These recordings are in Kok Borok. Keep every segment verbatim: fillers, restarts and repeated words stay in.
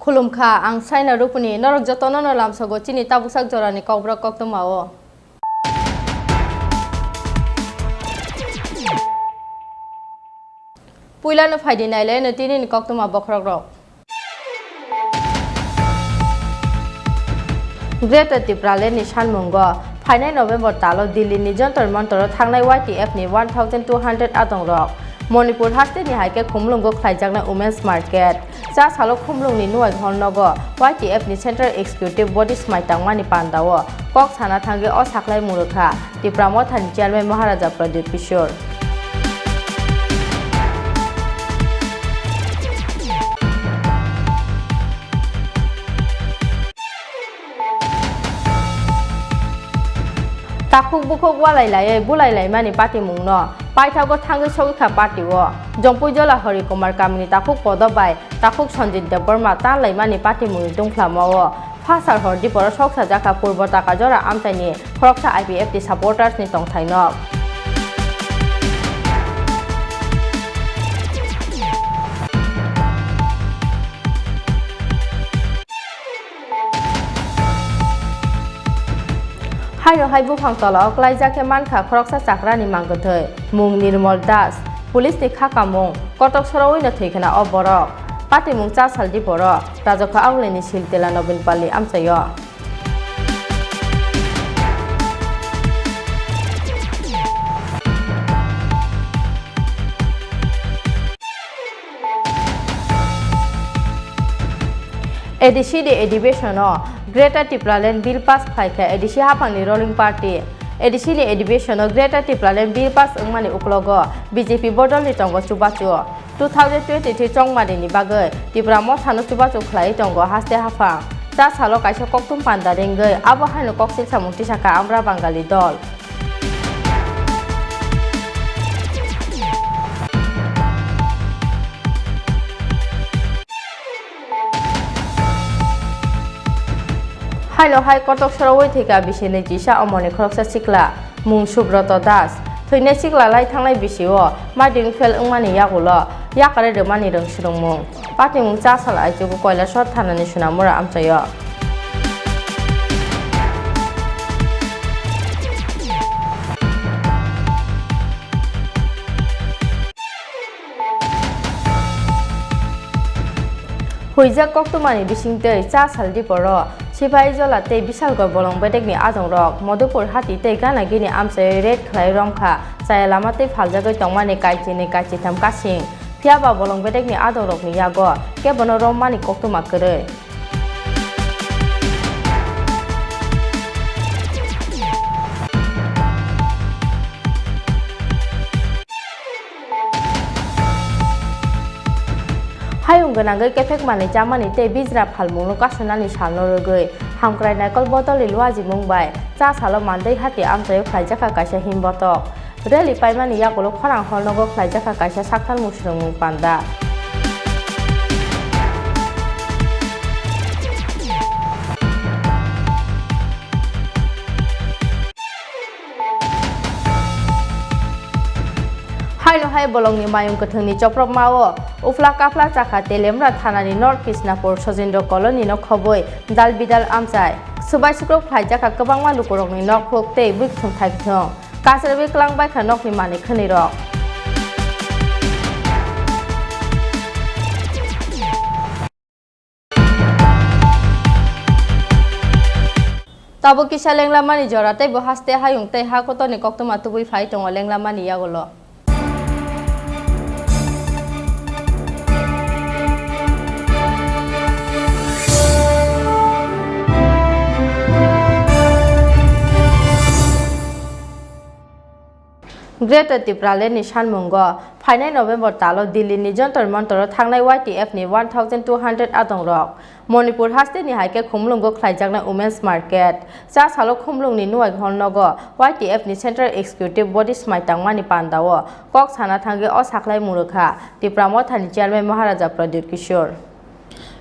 Khulumkha, ang Saina Rupuni, norok jotono no lamsogo chini tabuksak jorani kokborok koktwma o. Puilano phaidi nailai no tinini koktwma bokhorok rok. Greater Tipraland ni sanmungo phainai November talo Delhi ni Jantar Mantar o thangnai Y T F ni one thousand two hundred adongrok Manipur haste ni hai khe Khumulwngo khlaijaknai Women's Market. Cha salo Khumulwng ni nuai hor nogo Y T F ni Central Executive Body smai tangmani panda o kok sana thangwi o saklai murwkha Tipra Motha ni Chairman Maharaja Pradyut Kishore. Takhuk bukhuk walai laiwi bulai laimani patimungno paithago thangwi sogwi kha party o. Jongpui Jola Hari Kumar kamini takhuk Podo bai takhuk Sanjit Debbarma tan laimani patimungni dungkhlama o. Phasar hor diporo sok sajak kha Purbo Takajora amchaini khoroksa I P F T supporters ni tongthaino. Haino hai buphang tola o klaijak khe mankha khoroksa chakrani mangkwthwi mung Nirmol Das. Police ni kha kamung kotok sorowi no thwi khna o borok. Patimung cha sal diporo Rajokha Aulini Siltela Nobin Pali amchaio. A D C ni adhibesono Greater Tipraland Bill pass khlai kha A D C haphangni ruling party. A D C ni adhibesono Greater Tipraland Bill pass wngmani uklogo B J P bodolni tongo chubachu. Two thousand twenty-three chongmani ni bagwi Tipra Mothano chubachu khlaiwi tongo haste haphang. Cha salo kaisa koktwm panda ringwi abo haino koksil samung tisakha Amra Bangali dol. Haino hai kotok sorowi thwikha bisi nwi chisa omoni khoroksa sikla mung Subroto Das. Thwinai sikla lai thangnai bisi o mading fail wngmani yagulo yakari rwmani rwng swrwngmung. Patimung cha sal aichugo Kailasor thanani Sunamura amchaio. Huijak koktwmani bisingtwi cha sal diporo Sipahijola tei Bisalgor bolong bedekni adongrok Madhupur hati tei gana gini amchaiwi raid khlaiwi romkha. Chaya lama tei phaljagwi tongmani kaichini kaichitham kasing. Phiyaba bolong bedekni adongrokni yago kebono rommani koktwma kwrwi. Hayung gwnangwi kephek manwi chamani tei bijra phalmungno kasunani salno rwgwi hamkrai naikol bodolni luajimung bai cha salo Mandai hati amchaio khlaijakha kaisa himbotok. Rally paimani yagulo khorang hor nogo khlaijakha kaisa sakthal musrwngmung panda. Haino hai bolongni mayung kwthwngni chopropmao uphla kaphla chakha Telemra thanani North Krishnapur Sojindro Colony no khobwi dal bidal amchai. Swbai swkrwk khlaijakha kwbangma lukurokni nok huk tei bwkhwthwng thaikthwng. Kasarwi kwlangbaikha nokni manwi khwnwirok. Tabuk kisa lenglamani jora tei bo haste hayung tei ha kotorni koktwma tubui phai tongo lenglamani yagulo. Greater Tipraland ni sanmungo phainai November talo Delhi ni Jantar Mantar o thangnai Y T F ni one thousand two hundred adongrok Manipur haste ni hai khe Khumulwngo khlaijaknai Women's Market. Cha salo Khumulwng ni nuai hor nogo Y T F ni Central Executive Body smai tangmani panda o kok sana thangwi o saklai murwkha Tipra Motha ni Chairman Maharaja Pradyut Kishore.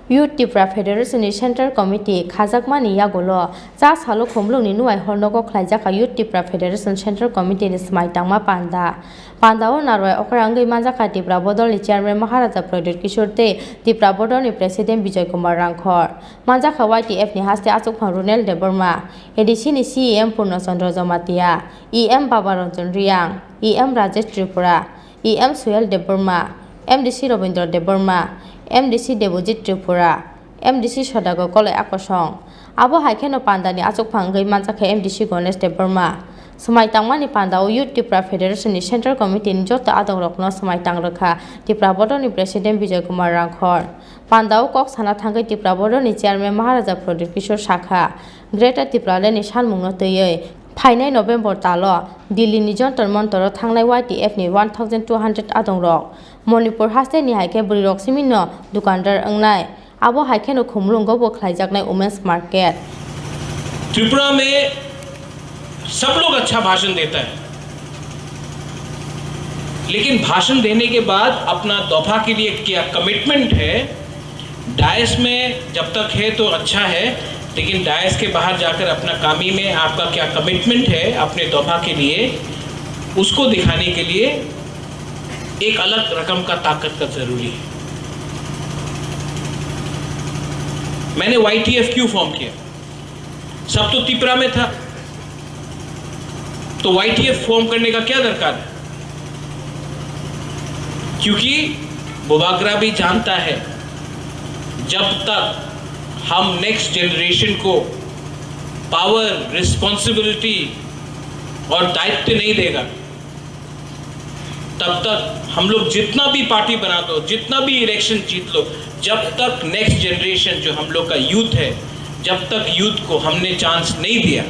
Youth Tipra Federation ni Central Committee khajakmani yagulo cha salo Khumulwng ni Nuai Hall nogo khlaijak kha Youth Tipra Federation Central Committee ni swmai tangma panda. Panda o narwai okra wngwi manjak kha Tipra Bodol ni Chairman Maharaja Pradyot Kishore tei Tipra Bodol ni President Bijoy Kumar Rangkhor. Manjak kha Y T F ni haste achukphang Runel Debbarma, A D C ni C E M Purno Chandra Jamatia, E M Baba Ranjan Reang, E M Rajesh Tripura, E M Suhel Debbarma, M D C Robindra Debbarma, M D C Debojit Tripura, M D C Sodagar Koloi Akosong. Abo hai kheno panda ni achukphang wngwi manjak kha M D C Ganesh Debbarma. Swmai tangmani panda o Youth Tipra Federation ni Central Committee ni joto adongrokno swmai tang rwkha Tipra Bodol ni President Bijoy Kumar Rangkhor. Panda o kok sana thangwi Tipra Bodol ni Chairman Maharaja Pradyot Kishore sakha, Greater Tipraland ni salmung no twiwi phainai November tal o Delhi ni Jantar Mantar o thangnai Y T F ni one thousand two hundred adongrok. Manipur haste ni hai khe bwrwi rok simi no dukandar wngnai. Abo hai kheno Khumulwngo bo khlaijaknai Women's Market. Tripura में सब लोग अच्छा भाषण देता है, लेकिन भाषण देने के बाद अपना दफा के लिए क्या कमिटमेंट है, डायस में जब तक है तो अच्छा है, लेकिन डायस के बाहर जाकर अपना कामी में आपका क्या कमिटमेंट है अपने दफा के लिए, उसको दिखाने के लिए एक अलग रकम का ताकत का जरूरी है। मैंने वाईटीएफ क्यों फॉर्म किया? सब तो तिपरा में था, तो वाईटीएफ फॉर्म करने का क्या दरकार है? क्योंकि बुबागरा भी जानता है, जब तक हम नेक्स्ट जनरेशन को पावर, रिस्पॉन्सिबिलिटी और दायित्व नहीं देगा, तब तक हम लोग जितना भी पार्टी बना दो, जितना भी इलेक्शन जीत लो, जब तक नेक्स्ट जनरेशन जो हम लोग का यूथ है, जब तक यूथ को हमने चांस नहीं दिया,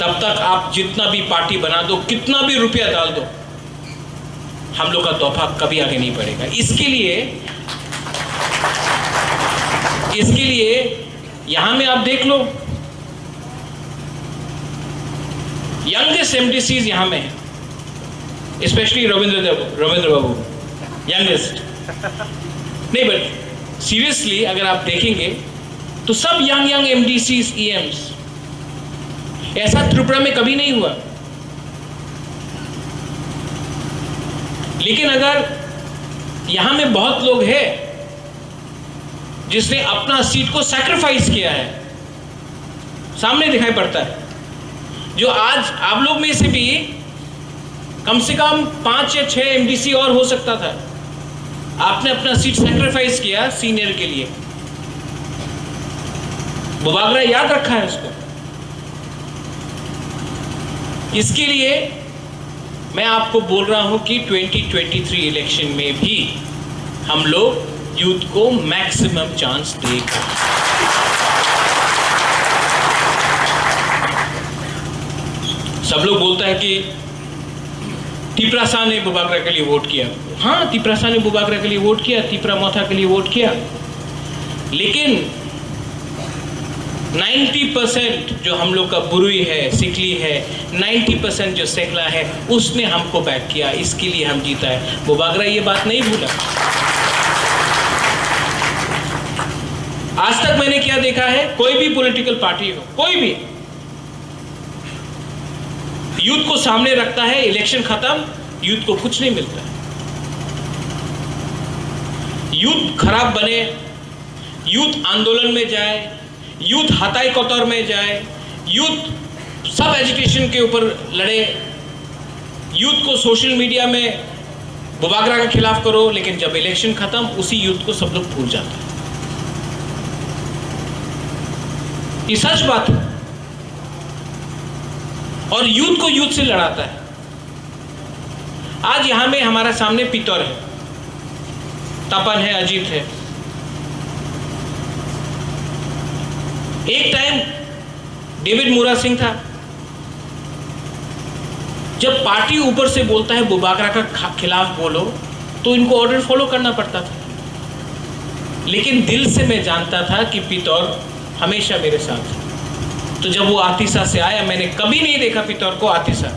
तब तक आप जितना भी पार्टी बना दो, कितना भी रुपया डाल दो, हम लोग का तोहफा कभी आगे नहीं बढ़ेगा। इसके लिए, इसके लिए यहां में आप देख लो, यंगेस्ट एमडीसीज यहां में है, स्पेशली रविंद्र देव, रविंद्र बाबू, यंगेस्ट। नहीं, बट सीरियसली अगर आप देखेंगे तो सब यंग यंग एमडीसीज, ईएम्स, ऐसा त्रिपुरा में कभी नहीं हुआ। लेकिन अगर यहां में बहुत लोग हैं जिसने अपना सीट को सैक्रिफाइस किया है, सामने दिखाई पड़ता है, जो आज आप लोग में से भी कम से कम पांच या छह एमडीसी और हो सकता था। आपने अपना सीट सैक्रिफाइस किया सीनियर के लिए। बुबागरा याद रखा है उसको। इसके लिए मैं आपको बोल रहा हूं कि ट्वेंटी ट्वेंटी थ्री इलेक्शन में भी हम लोग यूथ को मैक्सिमम चांस देगा। सब लोग बोलता है कि तिपरासा ने बुबागरा के लिए वोट किया। हाँ, तिपरासा ने बुबागरा के लिए वोट किया, तिपरा मोथा के लिए वोट किया, लेकिन नाइन्टी परसेंट जो हम लोग का बुरुई है, सिकली है, नाइन्टी परसेंट जो सेकला है, उसने हमको बैक किया, इसके लिए हम जीता है। बुबागरा ये बात नहीं भूला। आज तक मैंने क्या देखा है, कोई भी पॉलिटिकल पार्टी हो, कोई भी यूथ को सामने रखता है, इलेक्शन खत्म, यूथ को कुछ नहीं मिलता है। यूथ खराब बने, यूथ आंदोलन में जाए, यूथ हताई कतर में जाए, यूथ सब एजिटेशन के ऊपर लड़े, यूथ को सोशल मीडिया में बुबागरा के खिलाफ करो, लेकिन जब इलेक्शन खत्म, उसी यूथ को सब लोग भूल जाता है। ये सच बात है। और यूथ को यूथ से लड़ाता है। आज यहां में हमारा सामने पितर है, तपन है, अजीत है। एक टाइम डेविड मुरा सिंह था। जब पार्टी ऊपर से बोलता है बुबागरा का खा-, खिलाफ बोलो, तो इनको ऑर्डर फॉलो करना पड़ता था। लेकिन दिल से मैं जानता था कि पितर हमेशा मेरे साथ है। तो जब वो आतिशा से आया, मैंने कभी नहीं देखा पितर को Atisha.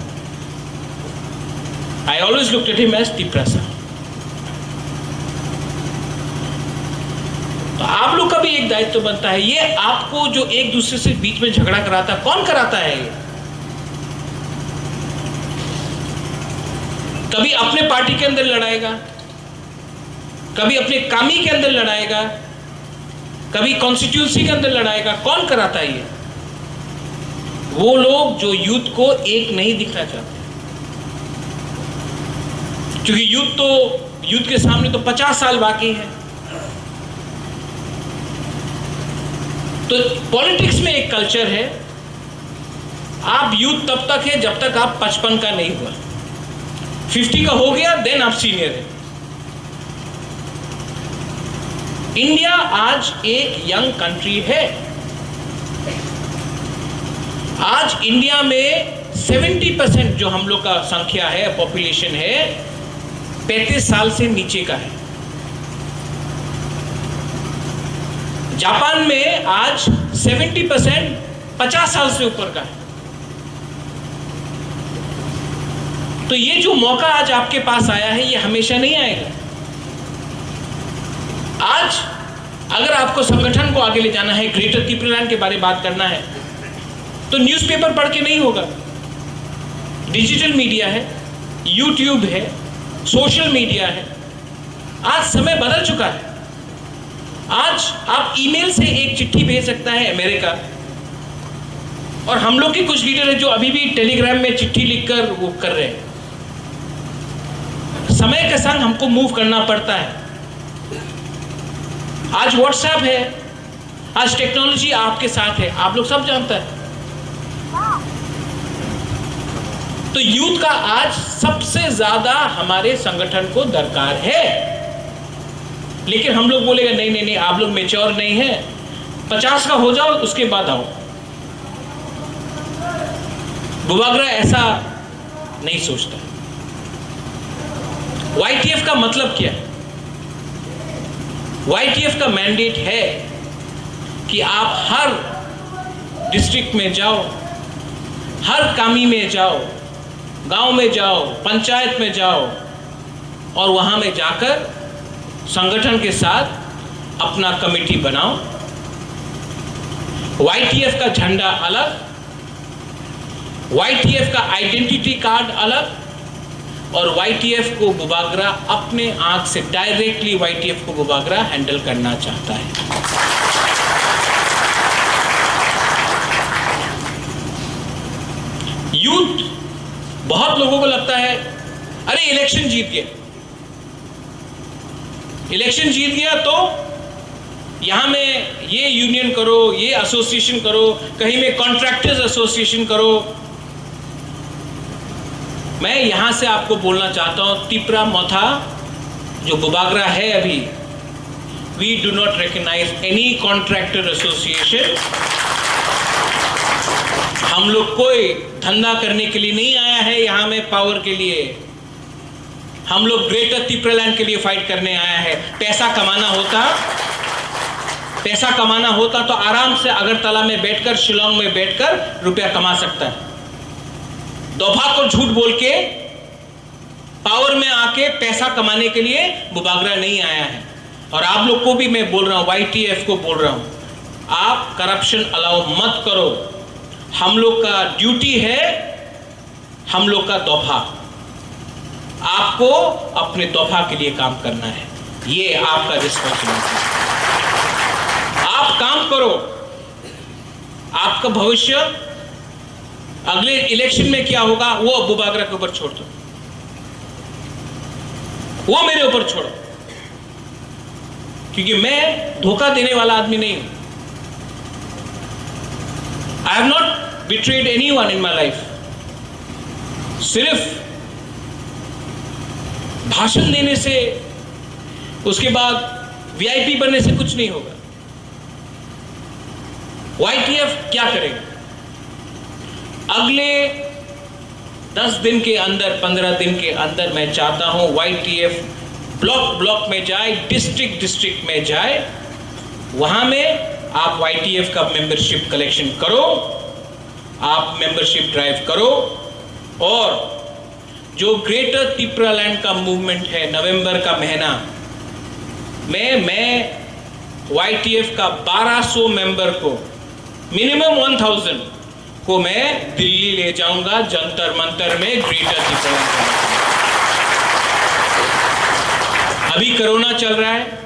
I always looked at him as Tiprasa. आप लोग का भी एक दायित्व बनता है। ये आपको जो एक दूसरे से बीच में झगड़ा कराता है, कौन कराता है ये? कभी अपने पार्टी के अंदर लड़ाएगा, कभी अपने कामी के अंदर लड़ाएगा, कभी कॉन्स्टिट्यूंसी के अंदर लड़ाएगा। कौन कराता है ये? वो लोग जो यूथ को एक नहीं दिखना चाहते, क्योंकि यूथ तो, यूथ के सामने तो पचास साल बाकी है। तो पॉलिटिक्स में एक कल्चर है, आप यूथ तब तक है जब तक आप पचपन का नहीं हुआ। फिफ्टी का हो गया, देन आप सीनियर है। इंडिया आज एक यंग कंट्री है। आज इंडिया में सेवेंटी परसेंट जो हम लोग का संख्या है, पॉपुलेशन है, पैंतीस साल से नीचे का है। जापान में आज सेवेंटी परसेंट पचास साल से ऊपर का है। तो ये जो मौका आज आपके पास आया है, ये हमेशा नहीं आएगा। आज अगर आपको संगठन को आगे ले जाना है, ग्रेटर तिप्रालैंड के बारे में बात करना है, तो न्यूज़पेपर पढ़ के नहीं होगा। डिजिटल मीडिया है, यूट्यूब है, सोशल मीडिया है। आज समय बदल चुका है। आज आप ईमेल से एक चिट्ठी भेज सकता है अमेरिका, और हम लोग के कुछ लीडर हैं जो अभी भी टेलीग्राम में चिट्ठी लिखकर वो कर रहे हैं। समय के संग हमको मूव करना पड़ता है। आज व्हाट्सएप है, आज टेक्नोलॉजी आपके साथ है, आप लोग सब जानता है। तो यूथ का आज सबसे ज्यादा हमारे संगठन को दरकार है। लेकिन हम लोग बोलेगा, "नहीं, नहीं, नहीं, आप लोग मैच्योर नहीं है, पचास का हो जाओ, उसके बाद आओ।" बुबागरा ऐसा नहीं सोचता। वाईटीएफ का मतलब क्या है? वाईटीएफ का मैंडेट है कि आप हर डिस्ट्रिक्ट में जाओ, हर कामी में जाओ, गांव में जाओ, पंचायत में जाओ, और वहां में जाकर संगठन के साथ अपना कमेटी बनाओ। वाईटीएफ का झंडा अलग, वाईटीएफ का आइडेंटिटी कार्ड अलग, और वाईटीएफ को बुबागरा अपने आंख से, डायरेक्टली वाईटीएफ को बुबागरा हैंडल करना चाहता है। यूथ, बहुत लोगों को लगता है, "अरे, इलेक्शन जीत गया, इलेक्शन जीत गया तो यहाँ में ये यूनियन करो, ये एसोसिएशन करो, कहीं में कॉन्ट्रैक्टर्स एसोसिएशन करो।" मैं यहाँ से आपको बोलना चाहता हूँ, तिप्रा मोथा जो बुबागरा है अभी, we do not recognize any contractor association। हम लोग कोई धंधा करने के लिए नहीं आया है यहाँ में पावर के लिए। हम लोग ग्रेटर तिप्रालैंड के लिए फाइट करने आया है। पैसा कमाना होता, पैसा कमाना होता तो आराम से अगरतला में बैठकर, शिलोंग में बैठकर रुपया कमा सकता है। दोफा को झूठ बोल के पावर में आके पैसा कमाने के लिए बुबागरा नहीं आया है। और आप लोग को भी मैं बोल रहा हूँ, वाईटीएफ को बोल रहा हूँ, आप करप्शन अलाउ मत करो। हम लोग का ड्यूटी है, हम लोग का दोफा, आपको अपने दोफा के लिए काम करना है, ये आपका रिस्पॉन्सिबिलिटी है। आप काम करो, आपका भविष्य अगले इलेक्शन में क्या होगा, वो बुबागरा के ऊपर छोड़ दो, वो मेरे ऊपर छोड़ो, क्योंकि मैं धोखा देने वाला आदमी नहीं हूं। I have not betrayed anyone in my life। सिर्फ भाषण देने से, उसके बाद वीआईपी बनने से कुछ नहीं होगा। वाईटीएफ क्या करेगा? अगले दस दिन के अंदर, पन्द्रह दिन के अंदर मैं चाहता हूं वाईटीएफ ब्लॉक ब्लॉक में जाए, डिस्ट्रिक्ट डिस्ट्रिक्ट में जाए, वहां में आप वाईटीएफ का मेंबरशिप कलेक्शन करो, आप मेंबरशिप ड्राइव करो। और जो ग्रेटर तिप्रालैंड का मूवमेंट है, नवंबर का महीना में मैं वाईटीएफ का बारह सौ मेंबर को, मिनिमम वन थाउजेंड को मैं दिल्ली ले जाऊंगा, जंतर मंतर में ग्रेटर टिप्रा। अभी कोरोना चल रहा है,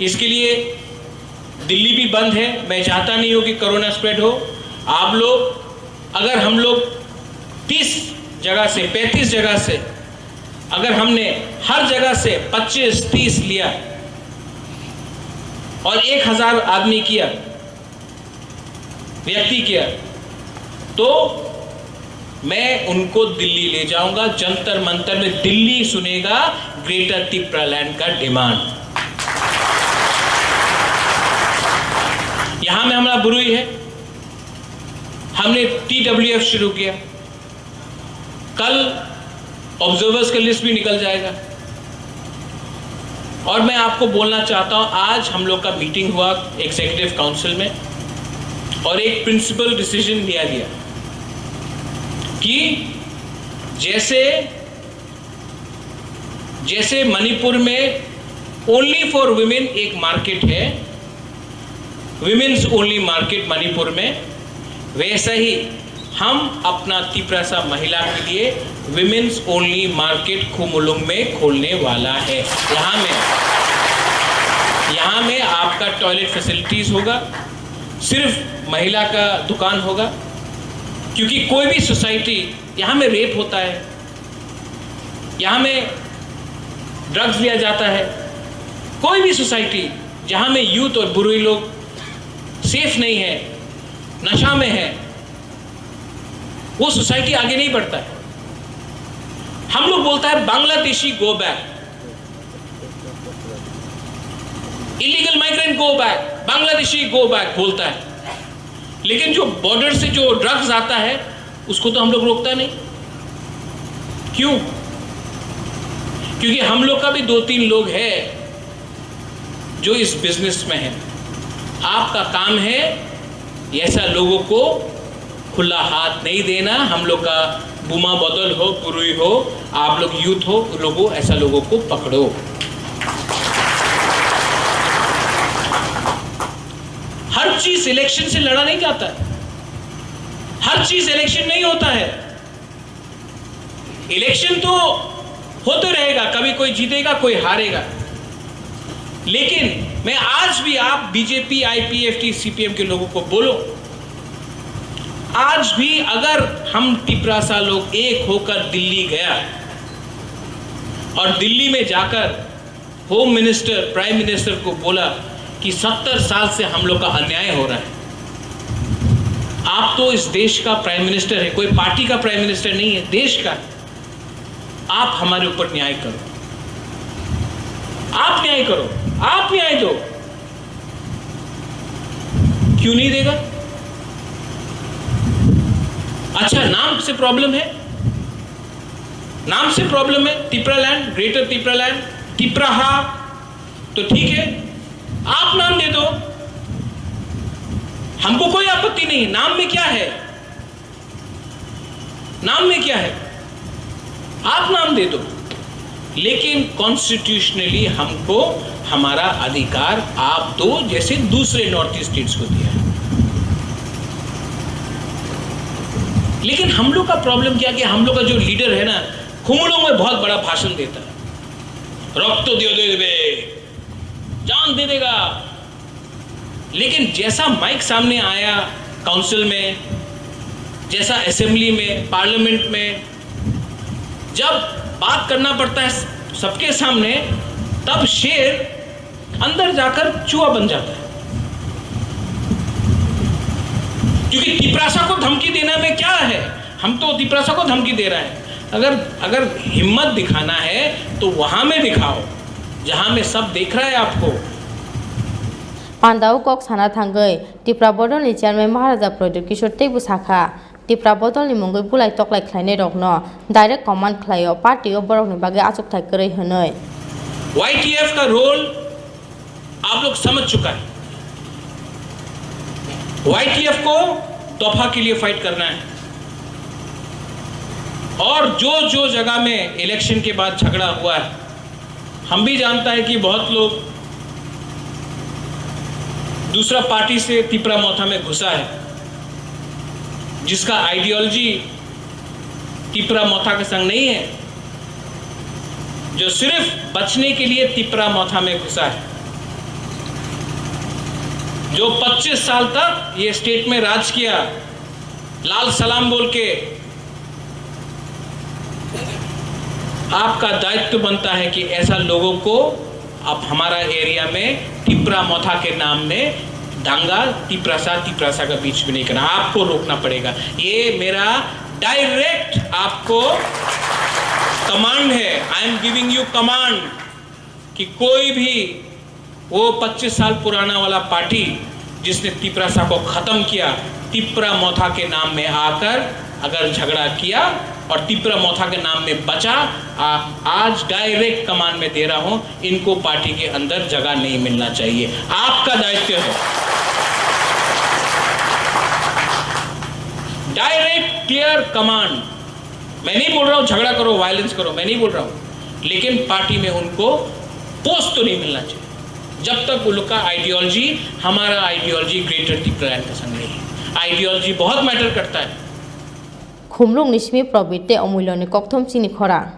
इसके लिए दिल्ली भी बंद है। मैं चाहता नहीं हूं कि कोरोना स्प्रेड हो। आप लोग, अगर हम लोग तीस जगह से, पैंतीस जगह से, अगर हमने हर जगह से पच्चीस तीस लिया और एक हजार आदमी किया, व्यक्ति किया, तो मैं उनको दिल्ली ले जाऊंगा। जंतर मंतर में दिल्ली सुनेगा ग्रेटर टिप्रालैंड का डिमांड। यहां में हमारा बुरुई है, हमने टीडब्ल्यूएफ शुरू किया। कल ऑब्जर्वर्स का लिस्ट भी निकल जाएगा। और मैं आपको बोलना चाहता हूं, आज हम लोग का मीटिंग हुआ एग्जीक्यूटिव काउंसिल में और एक प्रिंसिपल डिसीजन लिया गया कि जैसे, जैसे मणिपुर में ओनली फॉर वुमेन एक मार्केट है, विमेन्स ओनली मार्केट मणिपुर में, वैसा ही हम अपना तिपरासा महिला के लिए विमेन्स ओनली मार्केट खुमुलुंग में खोलने वाला है। यहाँ में, यहाँ में आपका टॉयलेट फैसिलिटीज होगा, सिर्फ महिला का दुकान होगा, क्योंकि कोई भी सोसाइटी, यहाँ में रेप होता है, यहाँ में ड्रग्स लिया जाता है। कोई भी सोसाइटी जहाँ में यूथ और बुरुई लोग सेफ नहीं है, नशा में है, वो सोसाइटी आगे नहीं बढ़ता है। हम लोग बोलता है, "Bangladeshi go back, illegal migrant go back, Bangladeshi go back" बोलता है, लेकिन जो बॉर्डर से जो ड्रग्स आता है, उसको तो हम लोग रोकता नहीं। क्यों? क्योंकि हम लोग का भी दो तीन लोग हैं जो इस बिजनेस में है। आपका काम है ऐसा लोगों को खुला हाथ नहीं देना। हम लोग का बुमा बदल हो, पुरुई हो, आप लोग यूथ हो, उन लोगों, ऐसा लोगों को पकड़ो। हर चीज इलेक्शन से लड़ा नहीं जाता है, हर चीज इलेक्शन नहीं होता है। इलेक्शन तो होते रहेगा, कभी कोई जीतेगा, कोई हारेगा, लेकिन मैं आज भी आप बीजेपी, आईपीएफटी, सीपीएम के लोगों को बोलो, आज भी अगर हम तिपरासा लोग एक होकर दिल्ली गया और दिल्ली में जाकर होम मिनिस्टर, प्राइम मिनिस्टर को बोला कि सत्तर साल से हम लोग का अन्याय हो रहा है। आप तो इस देश का प्राइम मिनिस्टर है, कोई पार्टी का प्राइम मिनिस्टर नहीं है, देश का। आप हमारे ऊपर न्याय करो, आप न्याय करो, आप न्याय दो। क्यों नहीं देगा? अच्छा, नाम से प्रॉब्लम है, नाम से प्रॉब्लम है, तिपरालैंड, ग्रेटर तिपरालैंड, तिपराहा, तो ठीक है, आप नाम दे दो, हमको कोई आपत्ति नहीं। नाम में क्या है? नाम में क्या है? आप नाम दे दो, लेकिन कॉन्स्टिट्यूशनली हमको हमारा अधिकार आप दो, जैसे दूसरे नॉर्थ ईस्ट स्टेट्स को दिया है। लेकिन हम लोग का प्रॉब्लम क्या, कि हम लोग का जो लीडर है ना, खुमुलुंग में बहुत बड़ा भाषण देता है, "रक्त दियो दे देबे, जान दे देगा।" लेकिन जैसा माइक सामने आया काउंसिल में, जैसा असेंबली में, पार्लियामेंट में, जब बात करना पड़ता है सबके सामने, तब शेर अंदर जाकर चूहा बन जाता है। क्योंकि तिपरासा को धमकी देने में क्या है? हम तो तिपरासा को धमकी दे रहे हैं। अगर, अगर हिम्मत दिखाना है तो वहां में दिखाओ, जहां में सब देख रहा है आपको। Pandao kok sana thangwi Tipra Bodolni chairman Maharaja Pradyut Kishore teibo sakha, Tipra Bodolni mungwi bulai toklai khlainairokno direct command khlaio, party-o borokni bagwi achukthai kwrwi hwnwi. YTF का रोल आप लोग समझ चुका है। वाईटीएफ को दफा के लिए फाइट करना है। और जो जो जगह में इलेक्शन के बाद झगड़ा हुआ है, हम भी जानता है कि बहुत लोग दूसरा पार्टी से तिपरा मोथा में घुसा है, जिसका आइडियोलॉजी तिपरा मोथा के संग नहीं है, जो सिर्फ बचने के लिए तिपरा मोथा में घुसा है, जो पच्चीस साल तक ये स्टेट में राज किया, लाल सलाम बोल के। आपका दायित्व बनता है कि ऐसा लोगों को आप हमारा एरिया में तिपरा मोथा के नाम में दंगा, तिपरासा, तिपरासा का बीच में नहीं करना, आपको रोकना पड़ेगा। ये मेरा डायरेक्ट आपको कमांड है, I am giving you command कि कोई भी वो पच्चीस साल पुराना वाला पार्टी जिसने तिपरासा को खत्म किया, तिपरा मोथा के नाम में आकर अगर झगड़ा किया और तिपरा मोथा के नाम में बचा, आ, आज डायरेक्ट कमांड में दे रहा हूं, इनको पार्टी के अंदर जगह नहीं मिलना चाहिए। आपका दायित्व है, डायरेक्ट क्लियर कमांड। मैं नहीं बोल रहा हूं झगड़ा करो, वायलेंस करो, मैं नहीं बोल रहा हूं, लेकिन पार्टी में उनको पोस्ट तो नहीं मिलना चाहिए जब तक उन लोग का आइडियोलॉजी हमारा आइडियोलॉजी ग्रेटर तिप्रालैंड का संग नहीं है। आइडियोलॉजी बहुत मैटर करता है। Khumlukni simi Probit tei Omuiloni kokthom chini khorang.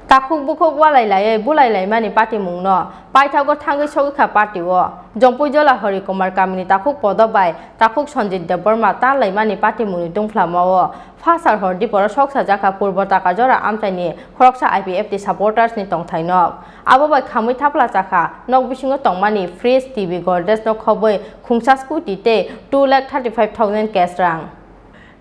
Takhuk bukhuk walai laiwi bulai laimani patimungno paithago thangwi sogwi kha party o. Jompui Jola Hori Kumar kamini takhuk Podo bai takhuk Sanjit Debbarma tan laimani patimungni tungphlamao Phasal hor diporo soksa jakha Purbo Takarjora amchaini khoroksa I P F T supporters ni tongthai nok. Abo bai khamwi thapla chakha nok bisingo tongmani fridge, T V, Godrej no khobwi khungsa scooty tei two lakh thirty five thousand cash rang.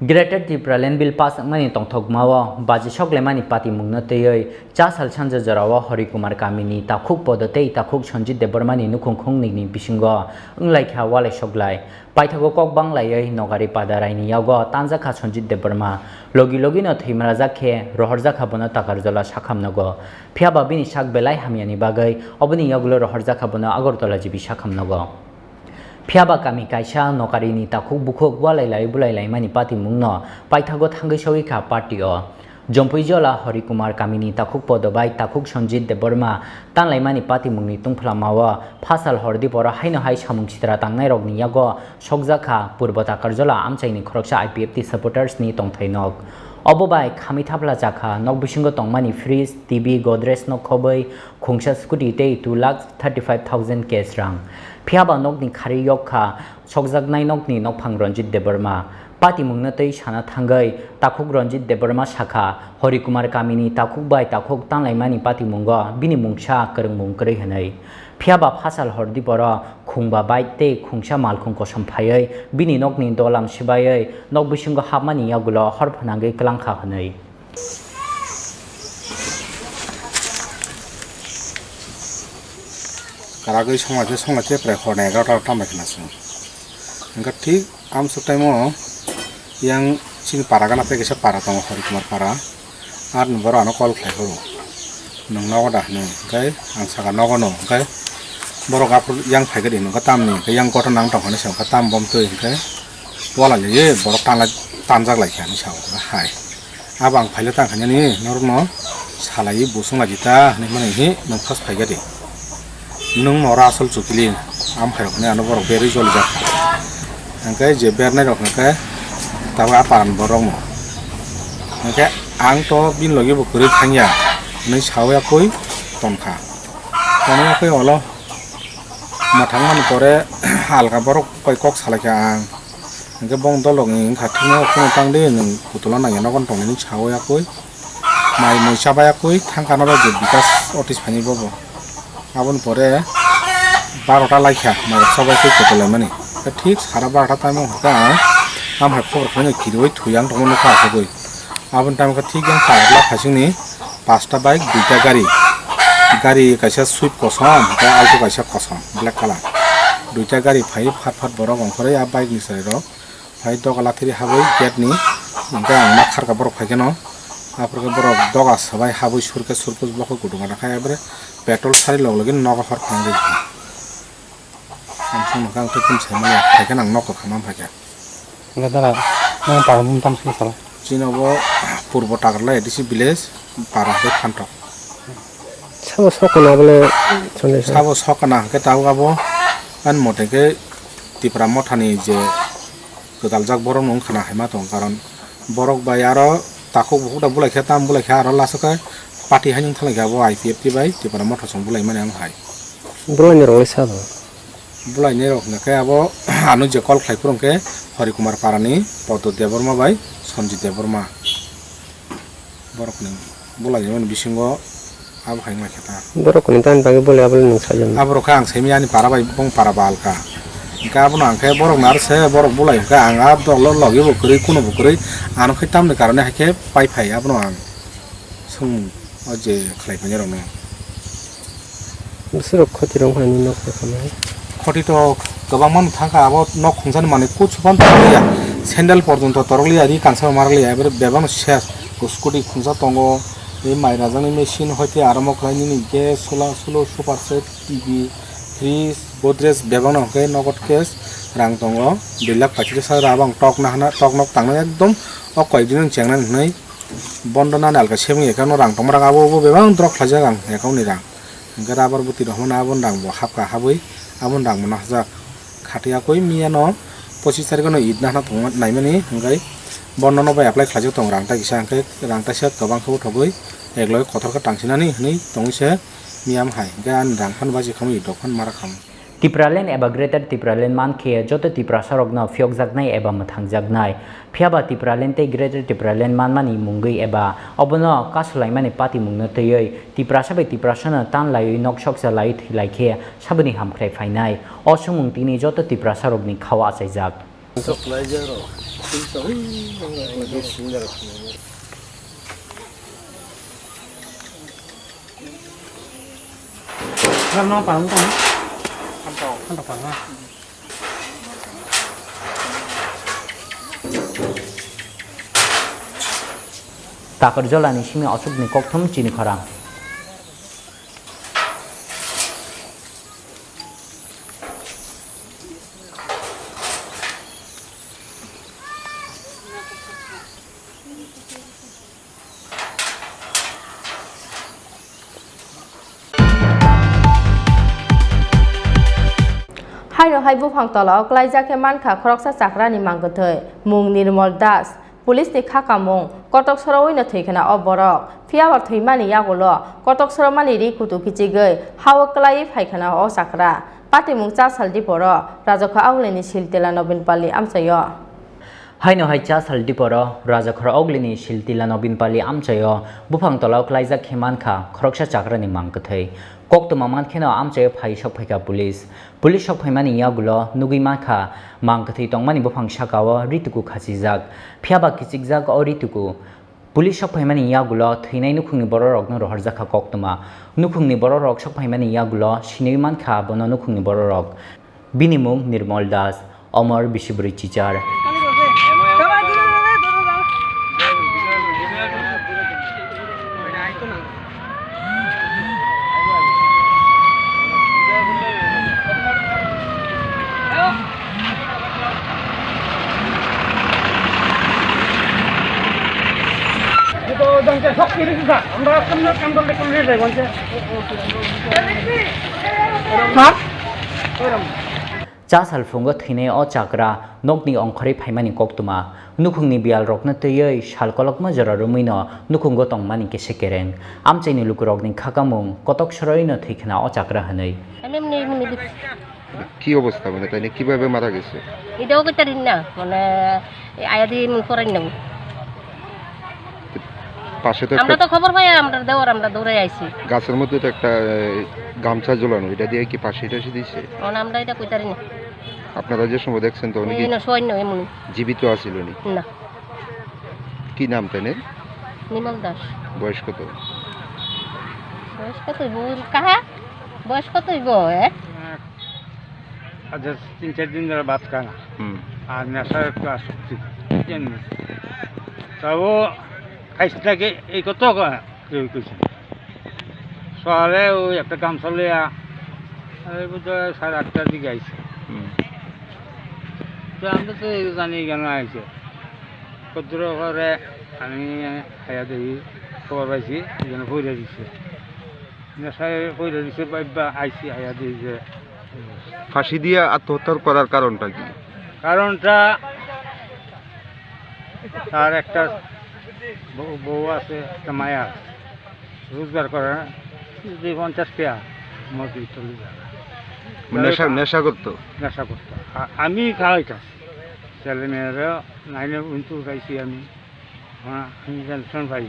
Greater Tipraland Bill pass wngmani tongthokmao baji soklaimani patimungno twiwi cha sal sanja jorao Hori Kumar kamini takhuk Podo tei takhuk Sanjit Debbarmani nukhung khungnwini bisingo wnglaikha walai soklai. Paithago kok banglaiwi nokari pada raini yago tanjakha Sanjit Debbarma. Logi logino thwimrajak khe rohorjakha bono Takarjala sakham nogo. Phiyaba bini sak belai hamyani bagwi oboni yagulo rohorjakha bono Agartala G B sakham nogo. Phiyaba kami kaisa nokarini takhuk bukhuk walai lai bulai laimani patimungno paithago thangwi sogwi kha party o. Jompui Jola Hori Kumar kamini takhuk Podo bai takhuk Sanjit Debbarma tanlaimani patimungni tungphlamao phasal hor diporo haino hai samung sitra tangnairokni yago sokjakha Purbo Takarjala amchaini khoroksa I P F T supporters ni tongthai nok. Obo bai khamwi thapla chakha nok bisingo tongmani fridge, T V, Godrej no khobwi khungsa scooty tei two lakh thirty five thousand cash rang. Phiyaba nokni khari yokkha sokjaknai nokni nokphang Ranjit Debbarma. Patimungno twi sana thangwi takhuk Ranjit Debbarma sakha, Hori Kumar kamini takhuk bai takhuk tanlaimani patimungo bini mungsa kwrwngmung kwrwi hwnwi. Phiyaba phasal hor diporo khungba bike tei khungsa malkhung kosom phaiwi bini nokni dolam swbaiwi nok bisingo hapmani yagulo hor phwnangwi kwlangkha hwnwi. Karagwi songlaikhe songlaikhe prai horni egaroh ta tambai khna chwng. Hwnkhe thik amsuk time o yang chini para gana tei kaisa para tongo, Hori Kumar para. Ar ni borok ano call khlai phuru, "Nwng nogo da?" hwnwi. Hwnkhe ang sakha, "Nogo no." Hwnkhe borok aphuru yang phaikhe di hwnwi, hwnkhe tamni hwnkhe yang kotor nang tong hwnwi sa, hwnkhe tam bom twi hwnkhe wala liye borok tanlai, tanjak lai kha hwnwi sa, hwnkhe hai. Abo ang phaile tang khainani norokno salaiwi bo chwng lai di ta hwnwi mani hi nwng first phaikha di. Nwng no oro asol chukili, am phairok hwnwi ano borok berwi jolijak. Hwnkhe je bernairok hwnkhe tabuk a paran borokno. Hwnkhe ang to bini logi bo kwrwi thangya hwnwi sawi yakui tonkha. Tonwi yakui olo mwthangmani pore alka borok bai kok salaikha ang. Hwnkhe bong dolok ni wngkha, "Thikno kheno tang di, nwng putula nangya nogo tongmani sawi yakui, mai mui chabai yakui thangkha norok je bikas office phaini bobo." Aboni pore barota laikha, mairok chabai khe kotolaimani. Thik sara barota time o hwnkhe ang, ang hai khobor khlaino kiriwi thwi ang tongma nukha asugwi. Aboni time khe thik yang kha, phaisingni pasta bike, duita gari. Gari kaisa Swift kosom, tei Alto kaisa kosom, black colour. Duita gari phai phat phat borok ongkhorwi a bike ni chwrairok. Phai doga lathiri habwi gate ni, hwnkhe ang ma kharkha borok phaikheno. Aphuru khe borok doga swbai habwi surkhe surpus bokhe kutung gana khai, abre petrol sari log logi nogo hor phang di. Ang song nokha ang tei kum sai manya, phaikheno ang nokho khamam phaikha. Hwnkhe dara, nang para bumung tamo sini sala? Chini obo Purbo Takarla A D C village, para hai Phantok. Sabo sokana bole sanjai sa. Sabo sokana hwnkhe tabuk abo ani mote khe Tipra mothani je kwdaljak borok no wngkhana hai ma tongo, karon borok bai aro takhuk bukhuk da bulai khe tam bulai khe aro last o khe party hai wng thang lai khe abo I P F T bai Tipra motha song bulai mani ang hai. Bulai ni rok le sabo. Bulai ni rok hwnkhe abo ano je call khlai phuru hwnkhe Hori Kumar Parani, Podo Debbarma bai Sanjit Debbarma. Borokni bulaimani bisingo abo hai wngkha ta. Borokni tamni bagwi bulai aboni nwng sajak. Aborok khe ang simi ani para bai bong para ba alka. Hwnkhe abono ang khe borok nar se borok bulai hwnkhe ang a dolo logi bo kwrwi kuno bo kwrwi ano khe tamni karone hai khe pai phai abono ang swngmung o je khlai phainai rokno. Bwswk khoti rok hai ni nok rok hamai. Khoti to kwbangma no thangkha, abo nok khungsa ni manwi kuchu phano torokliya, sandal porjonto torokliya, ri kansa rok marliya, ebere bebak no ses, scooty khungsa tongo, tei mai rajak ni machine hoite aro mo khlai nini gas, sola, solo, super set, T V, fridge, godrej bebak no hwnkhe nogot cash rang tongo, dui lakh pachiris hajar, abo ang tok na hana, tok nok tang nai ekdom o koi din cheng nani hwnwi bondo nani alka saving account no rang tongma rang abo bo bebak drop khlaijak ang account ni rang. Hwnkhe rubber bwtwi rok hwnmano aboni rang bo hapkha habwi aboni rang bo nahajak. Khatwi yakwi miyano pochis tarikh no Eid nahna tongma naimani hwnkhe bondo no bai apply khlaijak tongo rang tai kisa hwnkhe rang taisa kwbang khe uthogwi eklogwi kotor khe tangsinani hwnwi tongwi se miyam hai hwnkhe ani rang phano bachi khamwi Eid rok phano mara khamu. Tipraland eba Greater Tipraland mankhe joto Tiprasarokno phiyokjaknai eba mwthangjaknai. Phiyaba Tipraland tei Greater Tipraland manmani mungwi eba obono kasulaimani patimungno twiwi Tiprasa bai Tiprasano tan laiwi nok soksa laiwi thwilaikhe saboni hamkhrai phainai. O swngmung tini joto Tiprasarokni khao achaijak. Takarjala ni simi aswkni kokthum chini khorang. Haino hai buphang tola o klaijak khe mankha khoroksa chakrani mangkwthwi, mung Nirmol Das. Police ni kha kamung, kotok sorowi no thwi khna o borok. Phiyaba thwimani yagulo kotok soromani ri kutu kichigwi ha-o klaiwi phai khna o chakra. Patimung cha sal diporo Rajakha Augulini Siltila Nobinpalli amchaio. Haino hai cha sal diporo Rajakha Augulini Siltila Nobinpalli amchaio buphang tola o klaijak khe mankha khoroksa chakrani mangkwthwi. Koktwma mankheno amchaio phai sok phaikha police. Police sok phaimani yagulo nugwi mankha mangkwthwi tongmani buphang sakao rituku khachijak. Phiyaba kichikjak o rituku. Police sok phaimani yagulo thwinai nukhungni bororokno rohorjakha koktwma. Nukhungni bororok sok phaimani yagulo sinwi mankha bono nukhungni bororok. Bini mung Nirmol Das, Omor Bisibri Chichar. Cha salphungo thwinai o chakra nokni ongkhorwi phaimani koktwma. Nukhungni biyalrokno twiwi sal kolokma jora romwino nukhungo tongmani kese kereng. Amchaini lukurokni khakamung kotok soroino thwi khna o chakra hwnwi. কি অবস্থা, মানে, তাই নিয়ে কিভাবে মারা গেছে? এটাও কইতারি না, মানে, এই আয়া দিয়ে মনে করেন না। পাশে তো আমরা একটা তো খবর পাই, আমরা দেওয়ার, আমরা দৌড়ে আইছি। গাছের মধ্যে তো একটা, এ, গামছা ঝোলানো, এটা দিয়ে কি পাশে টাশে দিছে? মানে, আমরা এটা কইতারি না। আপনারা যে সময় দেখছেন, তখন কি এই না, সৈন্য এমনি। জীবিত আছিল উনি? না। কি নাম তাই নিয়ে? নির্মল দাস। বয়স কত? বয়স কত হইব? কাহা? বয়স কত হইব, এ? আজ তিন চার দিন ধরে ভাত খায় না। হুম। আর নেশার একটু আসক্তি, বুঝছেন নি? তা ও খাইস নাকি এই কত ক-, কেউ কইছে। সকালে ওই একটা গামছা লইয়া, এই বোধহয় সাড়ে আটটার দিকে আইছে। হুম। তো আমরা তো এই জানি কেন আইছে। কদ্দুর করে আমি খাইয়া দেখি, খবর পাইছি, এখানে পড়ে দিচ্ছে। নেশায় কইরা দিছে, বাইব্বা আইছি, আয়া দিয়ে যে ফাঁসি দিয়ে আত্মহত্যা করার কারণটা কি? কারণটা তার একটা বউ, বউ আছে, একটা মায়া আছে। রোজগার করে না, দুই পঞ্চাশ টাকা মজুরি চলে যায়। মানে নেশা, নেশা করতো? নেশা করতো। আ-, আমি খাওয়াইতাম। ছেলে মেয়েরা নাইনে উঠে উঠাইছি আমি। হ্যাঁ, আমি পেনশন পাই।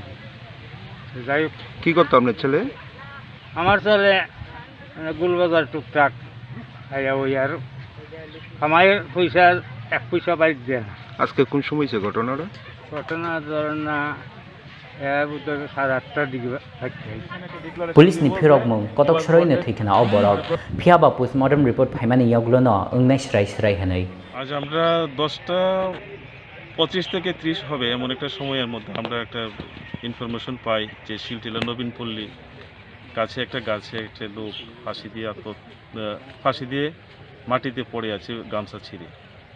তো যাই হোক। কি করতো আপনার ছেলে? আমার ছেলে, মানে, গুলবাজার টুকটাক খাইয়া ওই আর কামাইয়ের পয়সা, এক পয়সা বাইর দেয় না। আজকে কোন সময় হয়েছে ঘটনাটা? ঘটনা ধরেন না, এ, বুধবার সাড়ে আটটার দিকে বাইর হয়েছে। Police ni phirokmung kotok soroino thwi khna o borok. Phiya ba postmortem report phaimani yoglono wngnai srai srai hwnwi. আজ আমরা দশটা পঁচিশ থেকে ত্রিশ হবে, এমন একটা সময়ের মধ্যে আমরা একটা ইনফরমেশন পাই যে শিলটিলা নবীনপল্লী কাছে একটা গাছে একটা লোক ফাঁসি দিয়ে আত্ম-, আহ, ফাঁসি দিয়ে মাটিতে পড়ে আছে গামছা ছিঁড়ে।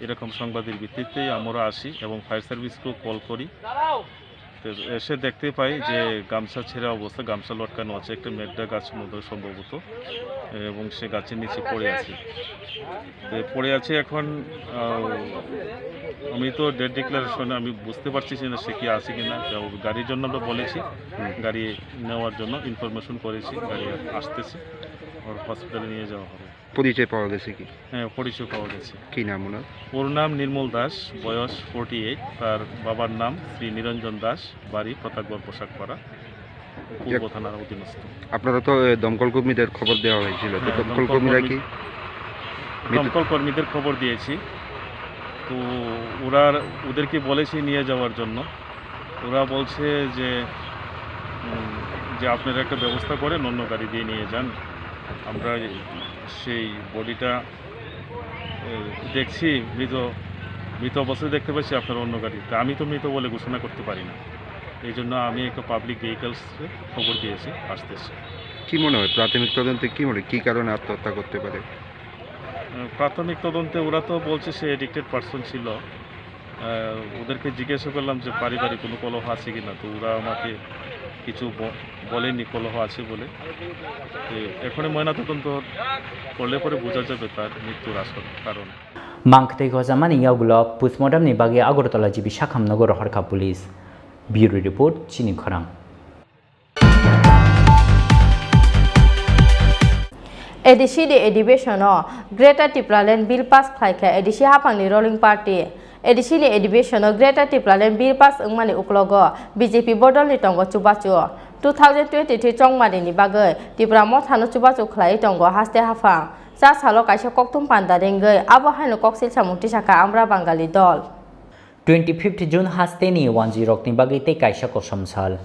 এরকম সংবাদের ভিত্তিতেই আমরা আসি এবং ফায়ার সার্ভিসকেও কল করি। তো এসে দেখতে পাই যে গামছা ছেঁড়া অবস্থা, গামছা লটকানো আছে একটা মেঘডা গাছের মধ্যে সম্ভবত, এবং সে গাছের নিচে পড়ে আছে। তো পড়ে আছে এখন, আহ, আমি তো ডেড ডিক্লারেশন আমি বুঝতে পারছি না সে কি আছে কিনা। তো গাড়ির জন্য আমরা বলেছি, গাড়ি নেওয়ার জন্য ইনফরমেশন করেছি, গাড়ি আসতেছে, ওর হসপিটালে নিয়ে যাওয়া হবে। পরিচয় পাওয়া গেছে কি? হ্যাঁ, পরিচয় পাওয়া গেছে। কি নাম ওনার? ওর নাম নির্মল দাস, বয়স ফর্টি এইট। তার বাবার নাম শ্রী নিরঞ্জন দাস, বাড়ি প্রতাপগড় পোশাকপাড়া, পূর্ব এক- থানার অধীনস্থ। আপনারা তো, এ, দমকল কর্মীদের খবর দেওয়া হয়েছিল, তো হ্যাঁ, দমকল দমকল কর্মীরা কর্মী-, কি মৃত- দমকল কর্মীদের খবর দিয়েছি, তো ওরা, ওদেরকে বলেছি নিয়ে যাওয়ার জন্য। ওরা বলছে যে, উম, যে আপনারা একটা ব্যবস্থা করেন, অন্য গাড়ি দিয়ে নিয়ে যান। আমরা সেই বডিটা, এ, দেখছি মৃত, মৃত অবস্থায় দেখতে পাচ্ছি আপনারা অন্য গাড়ি। তা আমি তো মৃত বলে ঘোষণা করতে পারি না, এই জন্য আমি একটা পাবলিক ভেহিকলসে খবর দিয়েছি, আসতেছে। কি মনে হয় প্রাথমিক তদন্তে কি মনে হয়, কি কারণে আত্মহত্যা করতে পারে? এ, প্রাথমিক তদন্তে ওরা তো বলছে সে অ্যাডিক্টেড পারসন ছিল। আহ, ওদেরকে জিজ্ঞাসা করলাম যে পারিবারিক কোনো কলহ আছে কিনা, তো ওরা আমাকে কিছু ব-, বলেনি কলহ আছে বলে। তো এখনই ময়নাতদন্ত করলে পরে বোঝা যাবে তার মৃত্যুর আসল কারণ। Mangtwi hojamani yagulo postmortem ni bagwi Agartala G B sakhamno rohorkha police. Bureau report, Chini Khorang. A D C ni adhibesono Greater Tipraland Bill pass khlai kha A D C haphangni ruling party. A D C ni adhibesono Greater Tipraland Bill pass wngmani uklogo B J P bodolni tongo chubachu. Two thousand twenty-three chongmani ni bagwi Tipra mothano chubachu khlaiwi tongo haste haphang. Cha salo kaisa kokthum panda ringwi abo haino koksil samung tisakha Amra Bangali dol. Twenty fifth June hasteni wanjwi rokni bagwi tei kaisa kosom sal.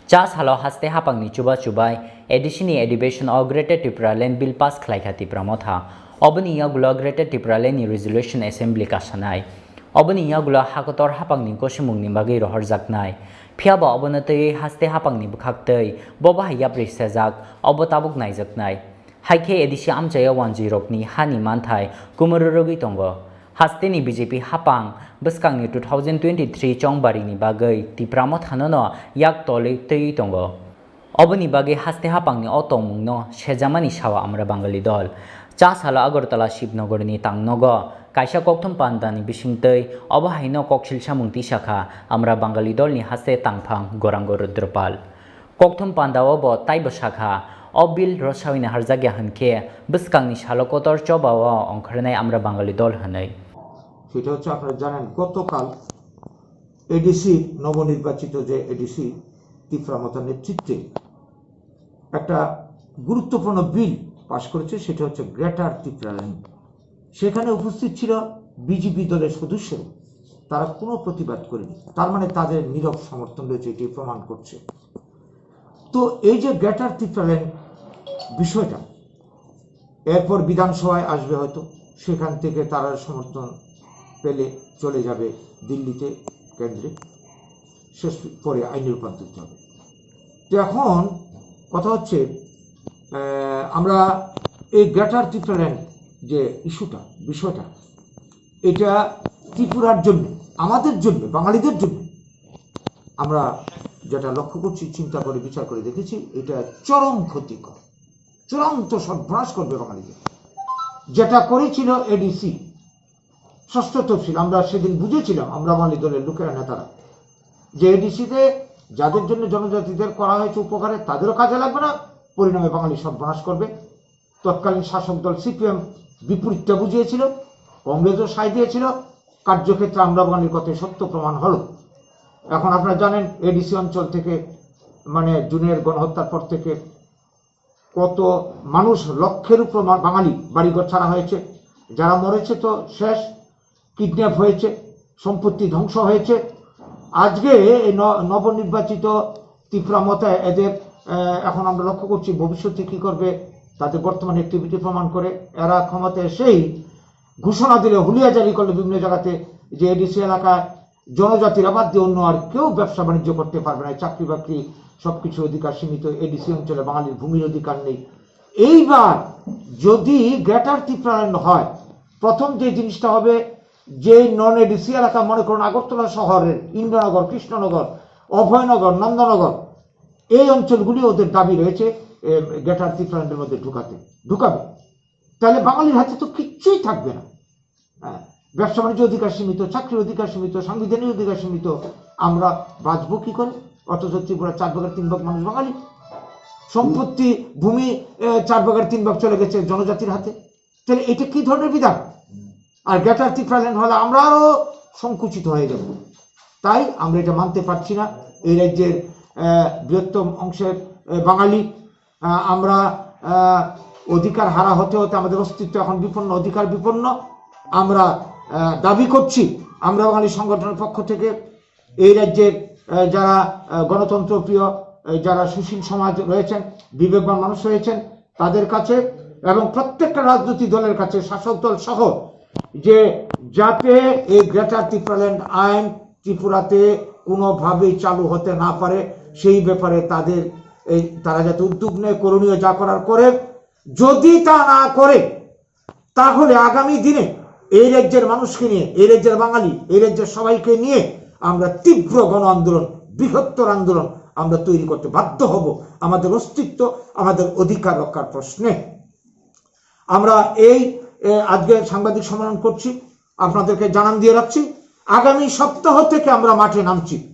Cha salo haste haphangni chuba chubai A D C ni adhibesono Greater Tipraland Bill pass khlaikha Tipra Motha. Oboni yagulo Greater Tipraland ni Resolution Assembly kasanai. Oboni yagulo hakotor haphangni kosimungni bagwi rohorjaknai. Phiyaba obono twiwi haste haphangni bwkhaktwi bo bahai yapri sejak, obo tabuk naijaknai. Hai khe A D C amchaio wanjwirokni hani manthai kumuro rwgwi tongo. Hasteni B J P haphang bwskangni two thousand twenty-three chongbarini bagwi Tipra Mothanono yak tolwi twiwi tongo. Oboni bagwi haste haphangni o tongmungno sejamani sao Amra Bangali dol. Cha salo Agartala Shibnogorni tangnogo kaisa kokthum pandani bisingtwi obo haino koksil samung tisakha Amra Bangali dolni haste tangphang Gorango Rudropal. Kokthum pandao bo taibo sakha, o bill rwsawini harjakya hwnkhe bwskangni salo kotor chobao ongkhornai Amra Bangali dol hwnwi. সেটা হচ্ছে আপনারা জানেন, গতকাল এডিসি, নবনির্বাচিত যে এডিসি তিপ্রা মথার নেতৃত্বে একটা গুরুত্বপূর্ণ বিল পাশ করেছে, সেটা হচ্ছে গ্রেটার তিপ্রাল্যান্ড। সেখানে উপস্থিত ছিল বিজেপি দলের সদস্যরা, তারা কোনো প্রতিবাদ করেনি। তার মানে তাদের নীরব সমর্থন রয়েছে, এটি প্রমাণ করছে। তো এই যে গ্রেটার তিপ্রাল্যান্ড বিষয়টা, এরপর বিধানসভায় আসবে হয়তো, সেখান থেকে তারা সমর্থন পেলে চলে যাবে দিল্লিতে কেন্দ্রে, শেষ পরে আইনে রূপান্তরিত হবে। তো এখন কথা হচ্ছে, আহ, আমরা এই গ্রেটার তিপ্রাল্যান্ড যে ইস্যুটা, বিষয়টা, এটা ত্রিপুরার জন্য, আমাদের জন্য, বাঙালিদের জন্য আমরা যেটা লক্ষ্য করছি, চিন্তা করে, বিচার করে দেখেছি, এটা চরম ক্ষতিকর। চূড়ান্ত সর্বনাশ করবে বাঙালিকে। যেটা করেছিল এডিসি, ষষ্ঠ তফসিল, আমরা সেদিন বুঝেছিলাম, আমরা বাঙালি দলের লোকেরা, নেতারা, যে এডিসিতে যাদের জন্য জনজাতিদের করা হয়েছে উপকারে, তাদেরও কাজে লাগবে না, পরিণামে বাঙালি সর্বনাশ করবে। তৎকালীন শাসক দল সিপিএম বিপরীতটা বুঝিয়েছিল, কংগ্রেসও সায় দিয়েছিল। কার্যক্ষেত্রে আমরা বাঙালির কথাই সত্য প্রমাণ হলো। এখন আপনারা জানেন, এডিসি অঞ্চল থেকে, মানে, জুনের গণহত্যার পর থেকে কত মানুষ, লক্ষের উপর মা-, বাঙালি বাড়িঘর ছাড়া হয়েছে। যারা মরেছে তো শেষ, কিডন্যাপ হয়েছে, সম্পত্তি ধ্বংস হয়েছে। আজকে এই ন-, নবনির্বাচিত ত্রিপুরা মথা এদের, আহ, এখন আমরা লক্ষ্য করছি ভবিষ্যতে কি করবে, তাদের বর্তমান অ্যাক্টিভিটি প্রমাণ করে। এরা ক্ষমতায় এসেই ঘোষণা দিলে, হুলিয়া জারি করলে বিভিন্ন জায়গাতে, যে এডিসি এলাকায় জনজাতিরা বাদ দিয়ে অন্য আর কেউ ব্যবসা বাণিজ্য করতে পারবে না, চাকরি বাকরি, সবকিছুর অধিকার সীমিত, এডিসি অঞ্চলে বাঙালির ভূমির অধিকার নেই। এইবার যদি গ্রেটার ত্রিপুরাল্যান্ড হয়, প্রথম যে জিনিসটা হবে, যে নন এডিসি এলাকা, মনে করুন আগরতলা শহরের ইন্দ্রনগর, কৃষ্ণনগর, অভয়নগর, নন্দনগর, এই অঞ্চলগুলি ওদের দাবি রয়েছে, এ, গ্রেটার ত্রিপুরাল্যান্ডের মধ্যে ঢুকাতে, ঢুকাবে। তাহলে বাঙালির হাতে তো কিচ্ছুই থাকবে না। হ্যাঁ, ব্যবসা বাণিজ্য অধিকার সীমিত, চাকরির অধিকার সীমিত, সাংবিধানিক অধিকার সীমিত, আমরা বাঁচবো কি করে? অথচ ত্রিপুরা চার ভাগের তিন ভাগ মানুষ বাঙালি, সম্পত্তি, ভূমি, এ, চার ভাগের তিন ভাগ চলে গেছে জনজাতির হাতে। তাহলে এটা কি ধরনের বিধান? আর গ্রেটার ত্রিপুরাল্যান্ড হলে আমরা আরো সংকুচিত হয়ে যাব। তাই আমরা এটা মানতে পারছি না। এই রাজ্যের, আহ, বৃহত্তম অংশের, আহ, বাঙালি, আহ, আমরা, আহ, অধিকার হারা হতে হতে আমাদের অস্তিত্ব এখন বিপন্ন, অধিকার বিপন্ন। আমরা, আহ, দাবি করছি, আমরা বাঙালি সংগঠনের পক্ষ থেকে এই রাজ্যের, আহ, যারা, আহ, গণতন্ত্র প্রিয়, আহ, যারা সুশীল সমাজ রয়েছেন, বিবেকবান মানুষ রয়েছেন, তাদের কাছে এবং প্রত্যেকটা রাজনৈতিক দলের কাছে, শাসক দল সহ, যে যাতে এই গ্রেটার ত্রিপুরাল্যান্ড আইন ত্রিপুরাতে কোনোভাবেই চালু হতে না পারে, সেই ব্যাপারে তাদের এই, তারা যাতে উদ্যোগ নেয়, করণীয় যা করার করে। যদি তা না করে, তাহলে আগামী দিনে এই রাজ্যের মানুষকে নিয়ে, এই রাজ্যের বাঙালি, এই রাজ্যের সবাইকে নিয়ে আমরা তীব্র গণ আন্দোলন, বৃহত্তর আন্দোলন আমরা তৈরি করতে বাধ্য হব, আমাদের অস্তিত্ব, আমাদের অধিকার রক্ষার প্রশ্নে। আমরা এই, এ, আজকে সাংবাদিক সম্মেলন করছি, আপনাদেরকে জানান দিয়ে রাখছি, আগামী সপ্তাহ থেকে আমরা মাঠে নামছি।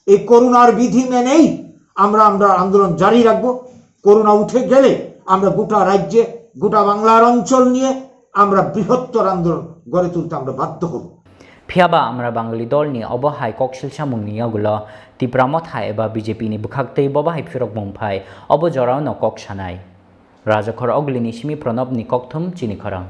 এই করোনার বিধি মেনেই আমরা, আমরা আন্দোলন জারি রাখবো। করোনা উঠে গেলে আমরা গোটা রাজ্যে, গোটা বাংলার অঞ্চল নিয়ে আমরা বৃহত্তর আন্দোলন গড়ে তুলতে আমরা বাধ্য হব। Phiya ba Amra Bangali dolni obo hai kok silsamungni yagulo Tipra Motha eba B J P ni bwkhaktwi bobo hai phirok bumphai, obo jorao no kok sanai. Rajakhor Ogulini simi Pranobni kokthum chini khorang.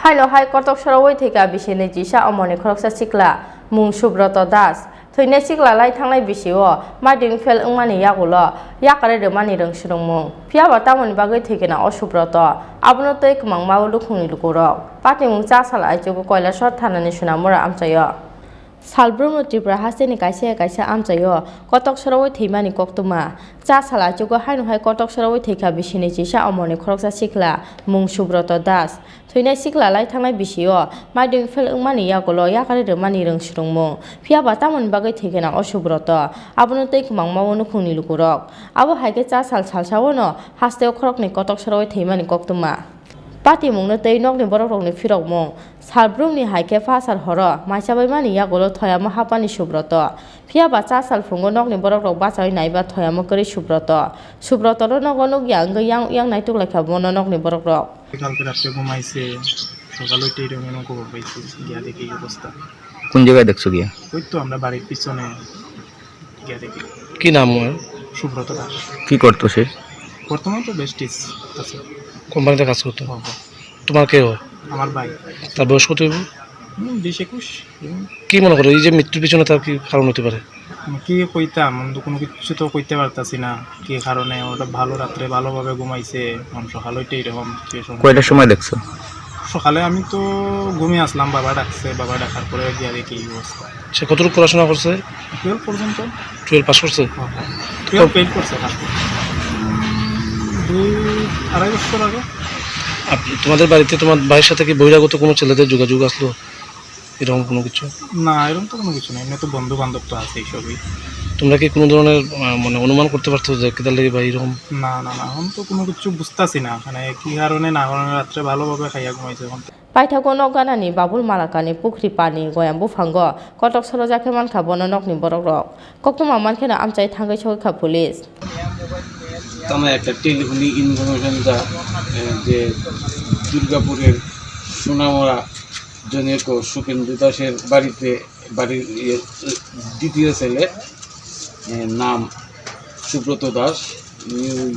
Haino hai kotok sorowi thwikha bisini chisa omoni khoroksa sikla mung Subroto Das. Thwinai sikla lai thangnai bisio maiding fail wngmani yagulo yakari rwmani rwng swrwngmung. Phiya ba tamoni bagwi thwikha na o Subroto? Abono tei kwmangma o lukhungni lukurok. Patimung cha sal aichugo Kailasor thanani Sonamura amchaio. Salbrumno Tripura hasteni kaisa ya kaisa amchaio kotok sorowi thwimani koktwma. Cha sal aichugo haino hai kotok sorowi thwikha bisini chisa omoni khoroksa sikla mung Subroto Das. Thwinai sikla lai thangnai bisio maiding fail wngmani yagulo yakari rwmani rwng swrwngmung. Phiya ba tamoni bagwi thwikha na o Subroto? Abono tei kwmangma o nukhungni lukurok. Abo hai khe cha sal salsaono hasteo khoroknwi kotok sorowi thwimani koktwma. Patimungno tei nokni borokrokni phirokmung. Salbrumni hai khe pha sal horo maisa baimani yagulo thoyamo hapmani Subroto. Phiya ba cha sal phungo nokni borokrok bachaui naiba thoyamo kwrwi Subroto. Subrotono nogo nukya wngwi yang yang naituk laikha bono nokni borokrok. কালকে রাত্রে ঘুমাইছে, সকালে উঠে এরকম এরকম খবর পাইছি, গিয়া দেখি এই অবস্থা। কোন জায়গায় দেখছো গিয়া? ওই তো আমরা বাড়ির পিছনে গিয়া দেখি। কি নাম ওর? সুব্রত দাস। কি করতো সে? বর্তমানে তো ভেস্টিজ আছে। কোম্পানিতে কাজ করতো? হ্যাঁ, হ্যাঁ। তোমার কে হয়? আমার ভাই। তার বয়স কত হইব? হুম, বিশ একুশ। কি মনে করো, এই যে মৃত্যুর পিছনে তার কি কারণ হতে পারে? আমি কি কইতাম, আমি তো কোনো কিছু তো কইতে পারতাছি না, কি কারণে। ওটা ভালো রাত্রে ভালোভাবে ঘুমাইছে, এখন সকাল হইতে এরকম situation। কয়টার সময় দেখছো? সকালে আমি তো ঘুমিয়ে আসলাম, বাবা ডাকছে, বাবা ডাকার পরে গিয়ে দেখি এই অবস্থা। সে কতটুকু পড়াশোনা করছে? টুয়েলভ পর্যন্ত। টুয়েলভ পাস করছে? হ্যাঁ, হ্যাঁ। টুয়েলভ ফেল করছে last এ। দুই, আড়াই বছর আগে। আপ-, তোমাদের বাড়িতে তোমার ভাইয়ের সাথে কি বহিরাগত কোনো ছেলেদের যোগাযোগ আসলো? এরকম কোনো কিছু? না, এরকম তো কোনো কিছু নেই। এমনি তো বন্ধু বান্ধব তো আছেই সবই। তোমরা কি কোনো ধরনের, আহ, মানে অনুমান করতে পারছো যে কেদার লেগে বা এরকম? না, না, না, এখন তো কোনো কিছু বুঝতাছি না, মানে কি কারণে না কারণে রাত্রে ভালোভাবে খাইয়া ঘুমাইছে এখন তো। Paithago nok ganani Babul Malakani pukhri pani goyam buphango kotok sorojakhe mankha bono nokni borokrok. Koktwma mankheno amchai thangwi sogwikha police. Tamo ekta telephone information da, eh, je Durgapur er Sonamora joni ekko Sukendra Das er barite, bari, iye, ditiyo sele, eh, nam Subroto Das, ui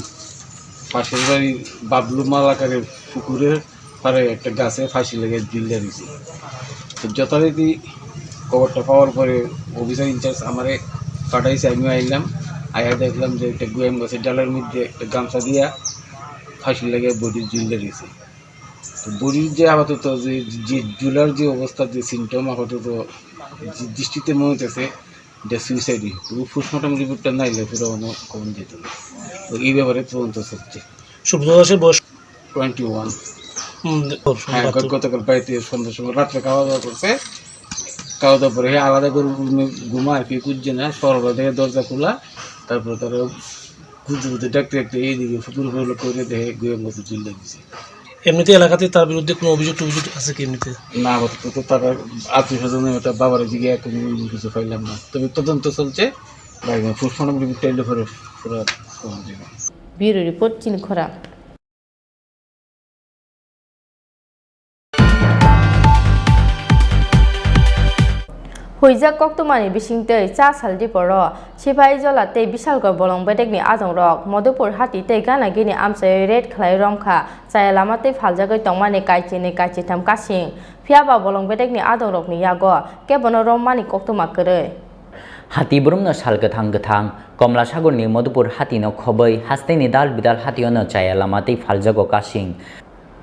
pasher bari Bablu Malakar er pukur er pare ekta gase phasi lage jhulia roise. To jothoriti khoborta pawar pore officer in charge amare pathaise, ami aillam, aiya dekhlam je ekta goyam gasor dalar moddhe ekta gamsa diya phasi lage body jhulia roise. To body je apatoto je, je jhular je obostha, je symptom apatoto je dristi te mone hoiteche je suicide oi. To postmortem report ta naile pore ono khobor jeta. To ei bepare todonto cholche. Subrata দাসের বয়স? Twenty one. হুম, দে-, ওর হ্যাঁ, রাত্রে। গত-, গতকাল বাড়িতে সন্ধ্যার সময় রাত্রে খাওয়া দাওয়া করছে। খাওয়া দাওয়া পরে হে আলাদা করে রুমে ঘুমা আর কি, খুঁজছে না, সকালবেলা দেখে দরজা খোলা, তারপরে তারা খুঁজতে খুঁজতে ডাকতে ডাকতে এইদিকে পুকুর হলো করে দেখে গুয়ের মধ্যে ঝুলে দিছে। এমনিতে এলাকাতে তার বিরুদ্ধে কোনো অভিযোগ টভিযোগ আছে কি এমনিতে? না, আপাতত তো তারা আত্মীয় স্বজন এটা বাবার দিকে এখন কিছু পাইলাম না, তবে তদন্ত চলছে। ভাই, পোস্টমর্টম রিপোর্ট চাইলে পরে পুরো খবর দেবে। Bureau report, Chini Khorang. Huijak koktwmani bisingtwi cha sal diporo Sipahijola tei Bishalgarh bolong bedekni adongrok Madhupur hati tei Ganagini amchaiwi raid khlai romkha, chaya lama tei phaljagwi tongmani kaichini kaichitham kasing. Phiyaba bolong bedekni adongrokni yago kebono rommani koktwma kwrwi. Hati borokno sal kwthang kwthang, Komla Sagorni Madhupur hatino khobwi, hasteni dal bidal hationo chaya lama tei phaljago kasing.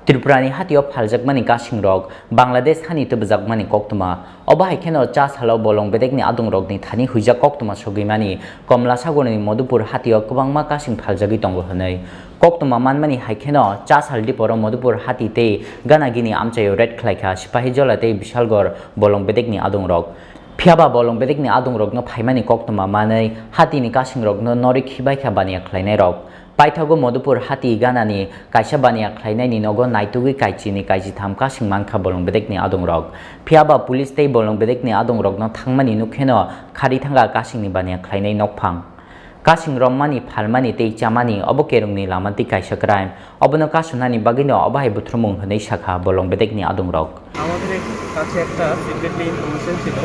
Tripurani hatio phaljakmani kasingrok Bangladesh hani tubjakmani koktwma. Obo hai kheno cha salo bolong bedekni adongrokni thani huijak koktwma sogwimani Komla Sagorni Madhupur hatio kwbangma kasing phaljagwi tongo hwnwi. Koktwma manmani hai kheno cha sal diporo Madhupur hati tei Ganagini amchaio raid khlaikha Sipahijola tei Bishalgarh bolong bedekni adongrok. Phiyaba bolong bedekni adongrokno phaimani koktwma manwi hatini kasingrokno norwi khibaikha baniya khlainairok. Paithago Madhupur hati Ganani kaisa baniya khlainaini nogo naitugwi kaichini kaichitham kasing mankha bolong bedekni adongrok. Phiyaba police tei bolong bedekni adongrokno thangmani nukheno khari thangkha kasingni baniya khlainai nokphang. Kasing romani, phalmani tei chamani obo kerongni lama twi kaisa crime. Obono kasunani bagwino obo hai buthurmung hwnwi sakha bolong bedekni adongrok. আমাদের এক-, কাছে একটা secretly information ছিল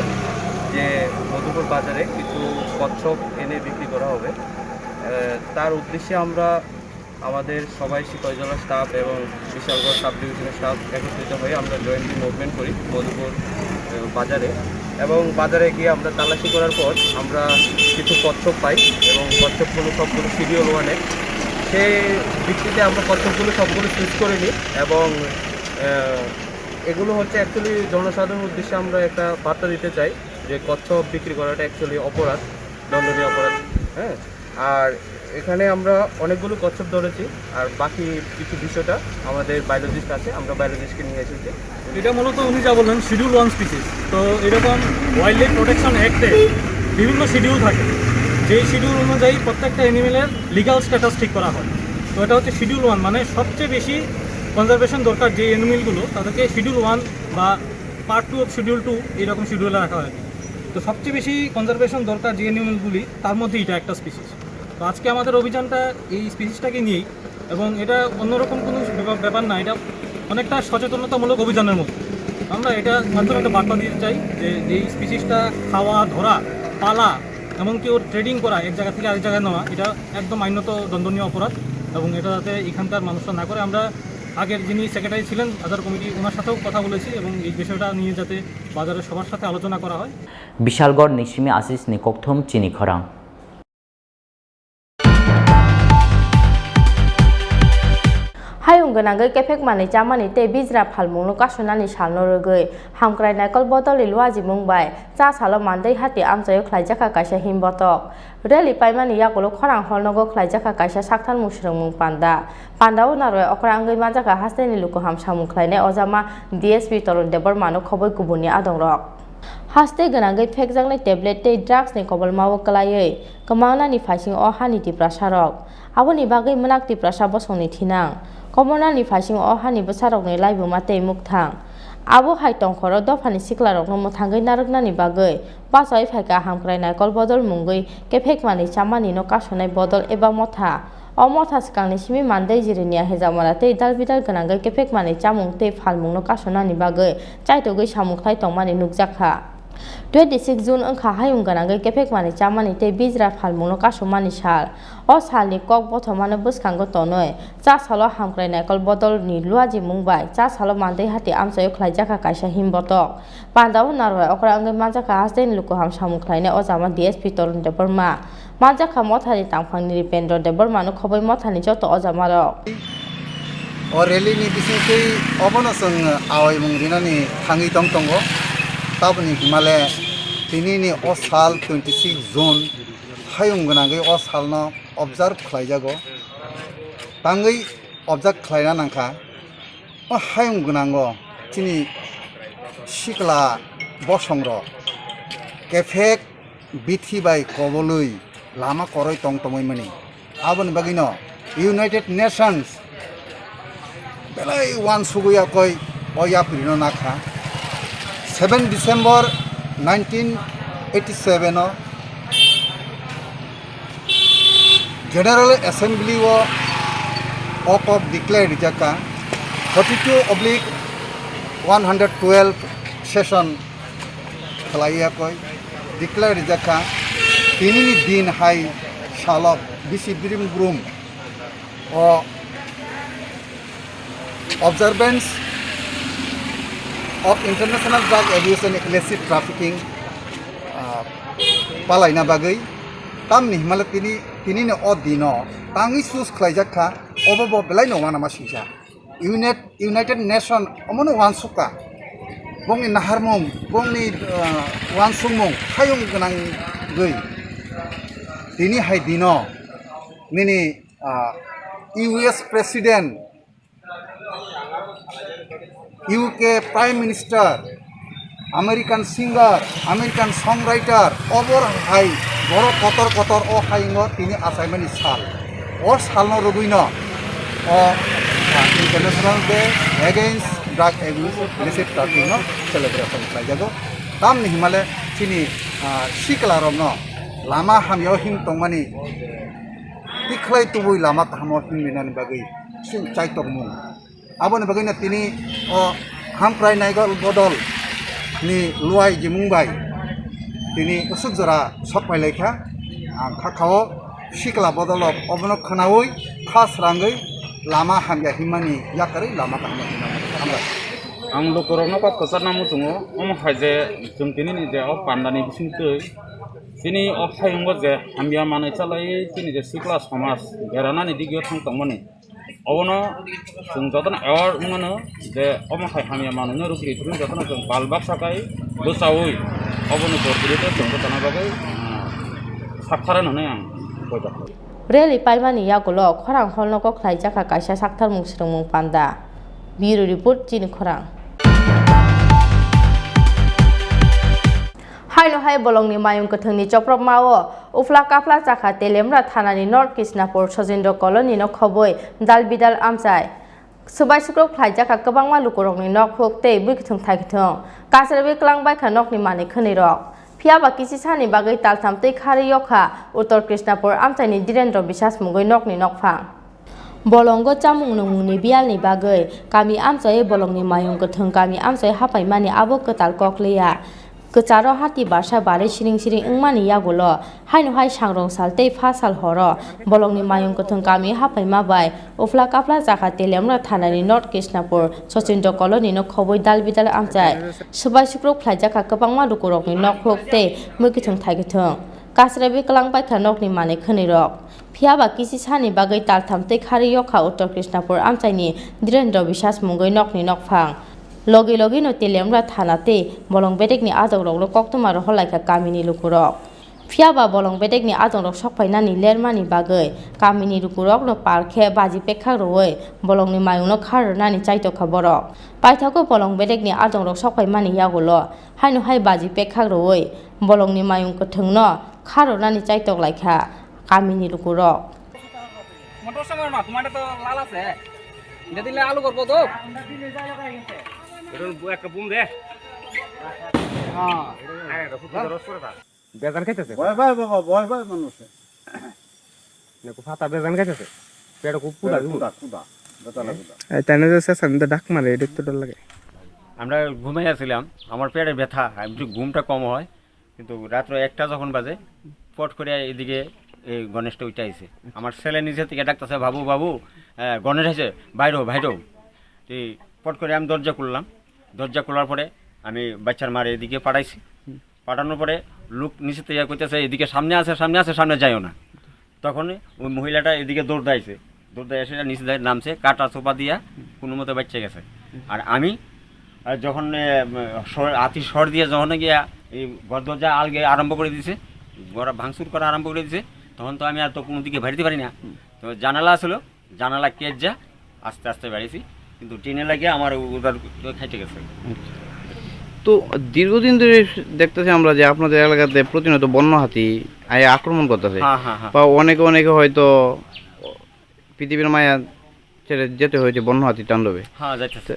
যে মধুপুর বাজারে কিছু কচ্ছপ এনে বিক্রি করা হবে। আহ, তার উদ্দেশ্যে আমরা আমাদের সবাই সিপাহীজলা স্টাফ এবং বিশালগড় সাব ডিভিশনের স্টাফ একত্রিত হয়ে আমরা জয়েন্টলি মুভমেন্ট করি মধুপুর, আহ, বাজারে। এবং বাজারে গিয়ে আমরা তালাশি করার পর আমরা কিছু কচ্ছপ পাই এবং কচ্ছপগুলো সবগুলো শিডিউল ওয়ানের। সেই ভিত্তিতে আমরা কচ্ছপগুলো সবগুলো সিজ করে নিই এবং, আহ, এগুলো হচ্ছে অ্যাকচুয়ালি জনসাধারণের উদ্দেশ্যে আমরা একটা বার্তা দিতে চাই যে কচ্ছপ বিক্রি করাটা অ্যাকচুয়ালি অপরাধ, দণ্ডনীয় অপরাধ। হ্যাঁ, আর এখানে আমরা অনেকগুলো কচ্ছপ ধরেছি, আর বাকি কিছু বিষয়টা আমাদের বায়োলজিস্ট আছে, আমরা বায়োলজিস্টকে নিয়ে এসেছি। এটা মূলত উনি যা বললেন শিডিউল ওয়ান স্পিসিস, তো এরকম ওয়াইল্ড লাইফ প্রোটেকশন অ্যাক্টে বিভিন্ন শিডিউল থাকে, যেই শিডিউল অনুযায়ী প্রত্যেকটা অ্যানিমেলের লিগ্যাল স্ট্যাটাস ঠিক করা হয়। তো এটা হচ্ছে শিডিউল ওয়ান, মানে সবচেয়ে বেশি কনজারভেশন দরকার যে অ্যানিমেলগুলো, তাদেরকে শিডিউল ওয়ান বা part two of schedule two এইরকম শিডিউলে রাখা হয়। তো সবচেয়ে বেশি কনজারভেশন দরকার যে অ্যানিমেলগুলি, তার মধ্যে এটা একটা স্পিসিস। তো আজকে আমাদের অভিযানটা এই স্পিসিসটাকে নিয়েই, এবং এটা অন্যরকম কোনো ব্যাপার, ব্যাপার না, এটা অনেকটা সচেতনতামূলক অভিযানের মতো। আমরা এটার মাধ্যমে একটা বার্তা দিতে চাই যে এই স্পিসিসটা খাওয়া, ধরা, পালা, এমনকি ওর ট্রেডিং করা, এক জায়গা থেকে আরেক জায়গায় নেওয়া, এটা একদম আইনত দণ্ডনীয় অপরাধ, এবং এটা যাতে এখানকার মানুষরা না করে। আমরা আগের যিনি সেক্রেটারি ছিলেন বাজার কমিটি, ওনার সাথেও কথা বলেছি এবং এই বিষয়টা নিয়ে যাতে বাজারের সবার সাথে আলোচনা করা হয়। Bishalgarh ni simi Ashish ni kokthum chini khorang. Hayung gwnangwi kephek manwi chamani tei bijra phalmungno kasunani salno rwgwi Hamkrai Naikol Bodolni luajimung bai cha salo Mandai hati amchaio khlaijakha kaisa himbotok. Rally paimani yagulo khorang hor nogo khlaijakha kaisa sakthar musrwngmung panda. Pandao narwai okra wngwi manjakha hasteni luku ham samung khlainai ojama D S P Torun Debbarmano khoboi kubunni adongrok. Haste gwnangwi phekjaknai tablet tei drugs ni kobolmao kwlaiwi kwmangnani phaisingo o hani Tiprasarok. Aboni bagwi mwnak Tiprasa bosongni thinang. Kobolnani phaisingo o hani bwsarokni laibuma tei mukthang. Abo hai tongkhoro dophani siklarokno mwthangwi narwknani bagwi bachaui phaikha hamkrai naikol bodol mungwi kephek manwi chamanino kasonai bodol eba motha. O motha swkangni simi mandai Jirania Hejamara tei dalbidal gwnangwi kephek manwi chamung tei phalmungno kasonani bagwi chaitogwi samung khlai tongmani nukjakha. Twenty six June wngkha hayung gwnangwi kephek manwi chamani tei bijra phalmungno kasomani sal. O salni kok bothomano bwskango tonwi cha salo hamkrai naikol bodolni luajimung bai cha salo mandai hati amchaio khlaijakha kaisa himbotok. Pandao narwai okra wngwi manjakha hasteni lukuham samung khlainai o jama D S P Torun Debbarma. Manjakha mothani tangphang Niripendra Debbarmano khobwi mothani joto ojamarok. O rally ni bisingtwi obono chwng awaimung rinani thangwi tong tongo. Taboni himale tinini o sal twenty six June hayung gwnangwi o salno observe khlaijago. Tangwi observe khlaina nangkha. O hayung gwnango chini sikla bosongrok kephek bithi bai kobolwi lama koroi tong tongwi mani. Aboni bagwino United Nations belai uansugwi yakoi o yaprino nakha. Seven December nineteen eighty seven o General Assembly o o kok declare rijak kha, forty two oblique one hundred twelve session khlai ya koi declare rijak kha. Tini ni din hai salok bisi birim brum o Observance of International Drug Abuse and Illicit Trafficking, ah, palaina bagwi tamni himale tini, tini ni o dino tangwi sus khlaijak kha, obo bo belai no uanama singsa. Unit-, United Nation omono uansukha, bongni naharmung, bongni, ah, uansukmung hayung gwnangwi tini hai dino nini, ah, U S President, U K Prime Minister, American singer, American songwriter, obor hai borok kotor kotor o hayungo tini achaimani sal. O salno rwgwino o, ah, International Day Against Drug Abuse Illicit Trafficking no celebration khlaijago. Tamni himale chini, ah, siklarokno lama hamyao him tongmani tikhlai tubui lama kahamo himrinani bagwi chwng chaitokmung. Aboni bagwino tini o hamkrai naikol bodol ni luai jimung bai tini usuk jora sok pailai kha. Ang kha khao sikla bodol rok obono khwnaui kha srangwi lama hamya himmani yakarwi lama kahamo himnani hambai. Ang lukurokno kok kwcharna muchungo, omo hai je chwng tini ni je o pandani bisingtwi chini o hayungo je hamya manwi chalai chini je sikla somaj beranani digio thang tongmani. Obono chwng jotono aware wngmano je omo hai hamya manwino rwgri thwng jotono chwng bal baksa kai bwchaui obono jor kwrwikhe chwng bwchana bagwi, ah, sakthara hwnwi ang poito khlai. Rally paimani yagulo khorang hall nogo khlaijakha kaisa saktharmung swrwngmung panda. Bureau Report, Chini Khorang. Haino hai bolongni mayung kwthwngni chopropmao uphla kaphla chakha Telemra thanani North Krishnapur Sojindro Colony no khobwi dal bidal amchai. Swbai sukrok khlaijakha kwbangma lukurokni nok huk tei bwkhwthwng thaikhuthwng. Kasrebwi kwlangbaikha nokni manwi khwnwirok. Phiyaba kisi sani bagwi taltham twi kharwi yokha Uttor Krishnapur amchaini Dhirendra Biswas mungwi nokni nokphang. Bolongo chamung nungmungni biyalni bagwi kami amchoi bolongni mayung kwthwng kami amchoi hapaimani abo kwtal kok liya. Kwcharo hati barsa barwi siring siring wngmani yagulo haino hai sangrong sal tei pha sal horo bolongni mayung kwthwng kami hapaima bai uphla kaphla chakha Telemra thanani North Krishnapur Sachindra Colony no khobwi dal bidal amchai. Swbai sukrok khlaijakha kwbangma lukurokni nok huk tei mui kwthwng thai kwthwng. Kasrebwi kwlangbaikha nokni manwi khwnwirok. Phiyaba kisi sani bagwi taltham tei kharwi yokha Uttor Krishnapur amchaini Dhirendra Biswas mungwi nokni nokphang. Logi logino Telemra thana tei bolong bedekni ajokrokno koktwma rohorlaikha kamini lukurok. Phiya ba bolong bedekni adongrok sokphainani lermani bagwi kamini lukurokno pal khe baji pekhak rwui bolongni mayungno khar rwnani chaitokha borok. Paithago bolong bedekni adongrok sokphaimani yagulo haino hai baji pekhak rwui bolongni mayung kwthwngno khar rwnani chaitok laikha kamini lukurok. Motor samar ma, তোমার তো লাল আছে। এটা দিলে আলু করবো তো। এটা একটা বুম দে। হ্যাঁ। আরে, এটা খুব জোরে করে দা। বেজান খাইতেছে। ভয় পায় বাবা, ভয় পায় মানুষে। নাকো ফাটা বেজান খাইতেছে। পেট খুব ফুটা এ, দিব। ফুটা, ফুটা। বেটা না ফুটা। এই তাইনে যে শেষ আমি তো ডাক মারে, এটা তো ডর লাগে। আমরা ঘুমাই আছিলাম, আমার পেটে ব্যথা, আমি একটু ঘুমটা কম হয়। কিন্তু রাত্র একটা যখন বাজে, ফট করে এদিকে এই গণেশটা উঠে আইছে। আমার ছেলে নিচে থেকে ডাকতেছে, "বাবু, বাবু, আহ, গণেশ আছে, বাইরো, বাইরো।" এই ফট করে আমি দরজা খুললাম। দরজা খোলার পরে আমি বাচ্চার মারে এদিকে পাঠাইছি। পাঠানোর পরে লোক নিচে থেকে কইতেছে, "এদিকে সামনে আছে, সামনে আছে, সামনে যাইও না।" তখন ওই মহিলাটা এদিকে দৌড় দিয়েছে, দৌড় দিয়ে এসে নিচে দিয়ে নামছে, কাটা চোপা দিয়া কোনো মতে বাচ্চা গেছে। আর আমি, আর যখন, এ, উম, সর-, আতি সর দিয়ে যখন গিয়া এই ঘর দরজা আলগে আরম্ভ করে দিছে, ঘর ভাঙচুর করা আরম্ভ করে দিছে, তখন তো আমি আর তো কোনো দিকে বাড়িতে পারি না। তো জানালা ছিল, জানালা কেজ যা আস্তে আস্তে বাড়িছি, কিন্তু টিনে লাগে আমার উধার খাইতে গেছে। আচ্ছা। তো দীর্ঘদিন ধরে দেখতেছি আমরা যে আপনাদের এলাকাতে প্রতিনিয়ত বন্য হাতি আয় আক্রমণ করতেছে। হ্যাঁ, হ্যাঁ, হ্যাঁ। বা অনেকে অনেকে হয়তো পৃথিবীর মায়া ছেড়ে যেতে হয়েছে বন্য হাতির তাণ্ডবে। হ্যাঁ, যাইতেছে।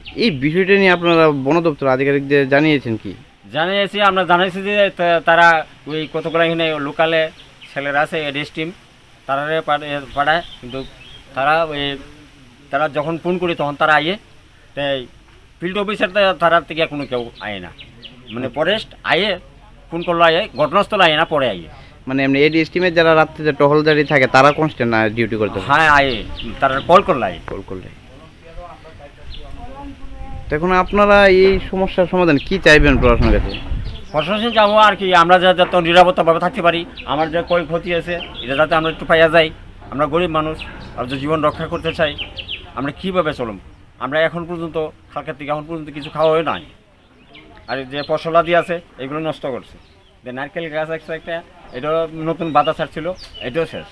তো এই বিষয়টা নিয়ে আপনারা বন দপ্তর আধিকারিকদের জানিয়েছেন কি? জানিয়েছি, আমরা জানাইছি যে তা-, তারা ওই কতগুলা এখানে লোকালে ছেলেরা আছে, এডিএস টিম, তারারে পাঠ-, এ, পাঠায়, কিন্তু তারা ওই, তারা যখন ফোন করি তখন তারা আইয়ে, তাই ফিল্ড অফিসার তা-, তারা থেকে কোনো কেউ আয় না, মানে ফরেস্ট আইয়ে, ফোন করলে আইয়ে, ঘটনাস্থলে আইয়ে না, পরে আইয়ে। মানে এমনি এডিএস টিমের যারা রাত্রিতে টহলদারি থাকে তারা কনস্ট্যান্ট না ডিউটি করতে পারে? হ্যাঁ, আইয়ে, তারা কল করলে আইয়ে। কল করলে। তো এখন আপনারা এই সমস্যার সমাধান কি চাইবেন প্রশাসনের কাছে? প্রশাসন চাবো আর কি, আমরা যাতে যত নিরাপত্তাভাবে থাকতে পারি, আমার যে ক্ষয়ক্ষতি আছে, এটা যাতে আমরা একটু পাইয়া যাই। আমরা গরিব মানুষ, আর যে জীবন রক্ষা করতে চাই, আমরা কিভাবে চলব? আমরা এখন পর্যন্ত, কালকের থেকে এখন পর্যন্ত কিছু খাওয়া হয় নাই। আর এই যে ফসলাদি আছে, এগুলো নষ্ট করছে। যে নারকেল গাছ আছে একটা, এটাও নতুন বাতা ছাড়ছিল, এটাও শেষ।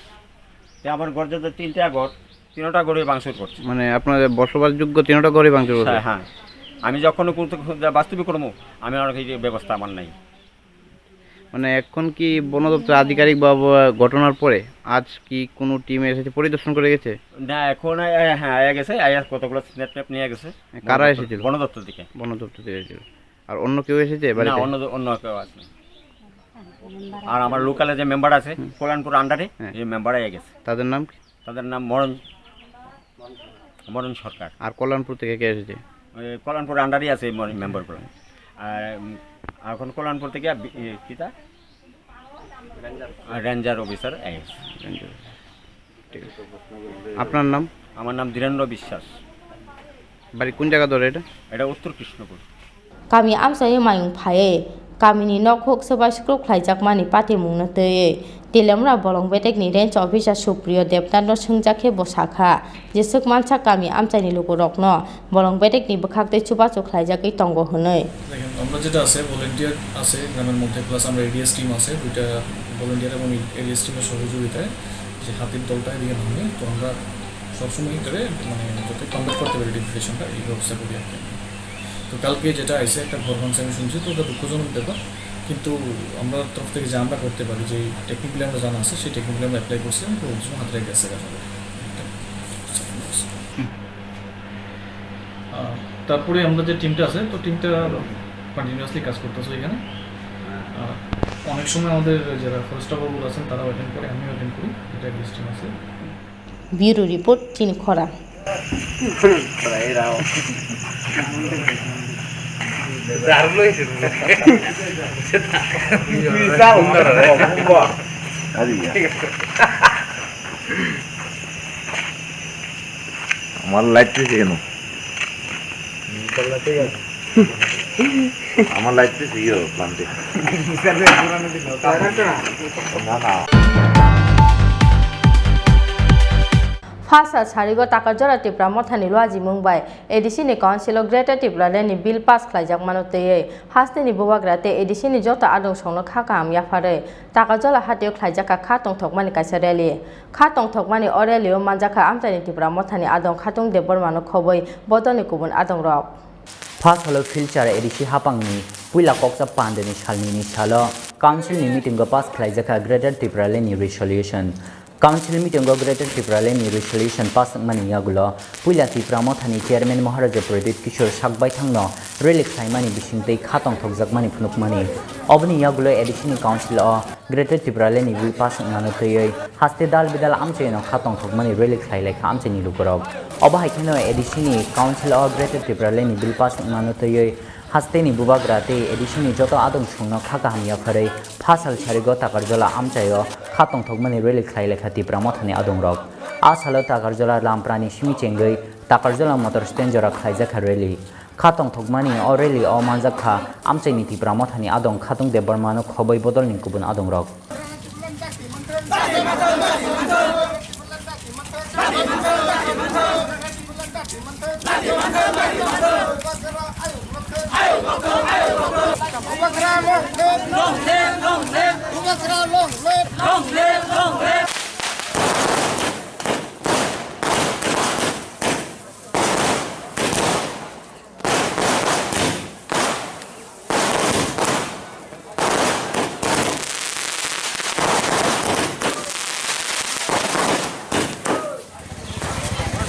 তো আমার ঘর যে তিনটা ঘর, তিনটা ঘরই ভাঙচুর করছে। মানে আপনাদের বসবাসযোগ্য তিনটা ঘরই ভাঙচুর করছে? হ্যাঁ, হ্যাঁ। আমি যখন কোনো বাস্তবিক কর্ম, আমি আর এই যে ব্যবস্থা আমার নাই। মানে এখন কি বন দপ্তর আধিকারিক বা বা ঘটনার পরে আজ কি কোনো টিম এসেছে পরিদর্শন করে গেছে? না, এখন আ-, আ-, হ্যাঁ, আয়া গেছে, আয়া কতগুলো স্ন্যাপ ট্যাপ নিয়ে গেছে। কারা বন দপ্তর, এসেছিল? বন দপ্তর থেকে। বন দপ্তর থেকে এসেছিল। আর অন্য কেউ এসেছে না, বাড়িতে? অন্য, অন্য কেউ আসেনি। আর আমার লোকালে যে মেম্বার আছে, হুম। কল্যাণপুর আন্ডারে, হ্যাঁ। এই মেম্বার আয়া গেছে। তাদের নাম কি? তাদের নাম মরণ, মরণ সরকার। আর কল্যাণপুর থেকে কে এসেছে? ওই কল্যাণপুর আন্ডারে আছে এই মর-, মেম্বারগুলো। আর, উম, এখন কল্যাণপুর থেকে বি-, এ, কিতা? Ranger officer is. রেঞ্জার। ঠিক আছে। আপনার নাম? আমার নাম ধীরেন্দ্র বিশ্বাস। বাড়ি কোন জায়গা ধরে এটা? এটা উত্তর Krishnapur. Kami amchaio mayung phaiwi kamini nok huk swbai sukruk khlaijakmani patimungno twiwi Teliamura bolong bedekni range officer Supriyo Debnathno swngjak khe bo sakha, jeswk mansa kami amchaini lukurokno bolong bedekni bwkhaktwi chubachu khlaijagwi tongo hwnwi. দেখেন, আমরা যেটা আছে, ভলেন্টিয়ার আছে গ্রামের মধ্যে, প্লাস আমরা ads team আছে, দুইটা ভলেন্টিয়ার এবং এডিএস টিমের সহযোগিতায় যে হাতির দলটা এদিকে নামবে, তো আমরা সবসময় এটারে মানে যাতে কমপ্লিট করতে পারি ডেপুটেশনটা, এই ব্যবস্থা করি আর কি। তো কালকে যেটা আইছে একটা ঘর ভাঙছে আমি শুনছি, তো ওটা দুঃখজনক ব্যাপার, কিন্তু আমরা তরফ থেকে যে আমরা করতে পারি, যে টেকনিক্যালি আমরা জানা আছে, সেই টেকনিক্যালি আমরা অ্যাপ্লাই করছি এবং ওর জন্য হাতিটা গেছে গা। আহ, তারপরে আমরা যে টিমটা আছে, তো টিমটা কন্টিনিউয়াসলি কাজ করতেছে এখানে। আহ, অনেক সময় আমাদের যারা ফরেস্ট অফিসার আছেন, তারাও অ্যাটেন্ড করে, আমিও অ্যাটেন্ড করি, এটা লিস্টিং আছে। Bureau report, Chini Khorang. আমার লাইট পিছে কেন? আমার লাইট পিছে ইয়ে প্লান্টে। না, না। Pha sal sarigo Takarjala Tipra Mothani luajimung bai A D C ni Council o Greater Tipraland ni Bill pass khlaijakmano twiwi hasteni bubagra tei A D C ni joto adong songno kha kaham yapharwi Takarjala hatio khlaijakha kha tongthokmani kaisa rally. Kha tongthokmani o rally o manjakha amchaini Tipra Mothani adong Khatung Debbarmano khobwi bodolni kubun adongrok. Pha salo Silchar A D C haphangni puila koksa pandeni salnini salo Council ni meeting o pass khlaijakha Greater Tipraland ni resolution. Council meeting o Greater Tipraland ni resolution pass wngmani yagulo puila Tipra Mothani Chairman Maharaja Pradyut Kishore sak baithangno rally khlaimani bisingtwi kha tongthokjakmani phunukmani. Oboni yagulo A D C ni Council o Greater Tipraland ni Bill pass wngnano twiwi haste dal bidal amchaino kha tongthokmani rally khlai laikha amchaini lukurok. Obo hai kheno A D C ni Council o Greater Tipraland ni Bill pass wngnano twiwi hasteni bubagra tei A D C ni joto adong songno kha kaham yapharwi pha sal sarigo Takarjala amchaio kha tongthokmani rally khlai laikha Tipra Mothani adongrok. A salo Takarjala Lamprani simi chengwi Takarjala motor stand jora khlaijakha rally. Kha tongthokmani o rally o manjakha amchaini Tipra Mothani adong Khatung Debbarmano khobwi bodolni kubun adongrok.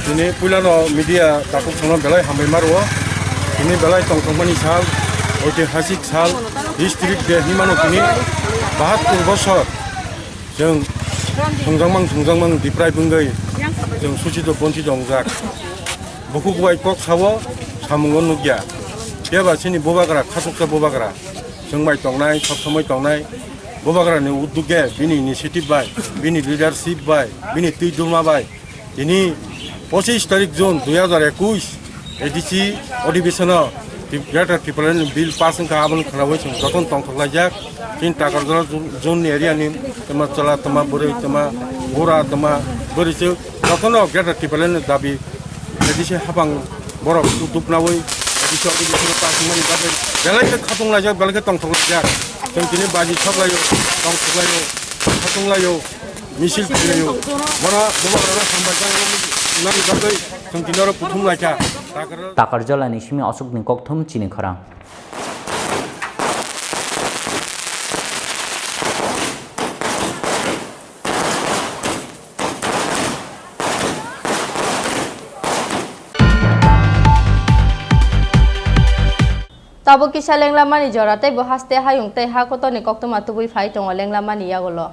Tini puilano media takhuk songno belai hambai ma rwo. Tini belai tongthokmani sal, oitihasik sal, History Day hinmano tini bahattur bosor chwng thwngjakmang thwngjakmang diprai bwngwi chwng suchito bonchito wngjak. Bukhuk bai kok sao, samungo nukya. Phiya ba chini bubagra, khachuksa bubagra. Chwng bai tongnai, sob somoi tongnai. Bubagrani uddog bai, bini initiative bai, bini leadership bai, bini twi dulma bai. Tini pochis tarik June dui hajar ekush A D C odibishono Greater Tipraland Bill pass wngkha, aboni khwnawi chwng jotono tongthok laijak. Chini Takarjala zone ni area ni tama chwla, tama bwrwi, tama bura, tama bwrwi se jotono Greater Tipraland ni dabi A D C haphang borok tubnawi A D C office no ta thwngmani bagwi belai khe khatung laijak, belai khe tongthok laijak. Chwng tini baji sok laio, tongthok laio, khatung laio, misil khwlaio. Bono bubagrano hambai nani bagwi chwng tini oro kuthum laikha. Takarjala ni simi aswkni kokthum chini khorang. Tabuk kisa lenglamani jora tei bo haste hayung tei ha kotorni koktwma tubui phai tongo lenglamani yagulo.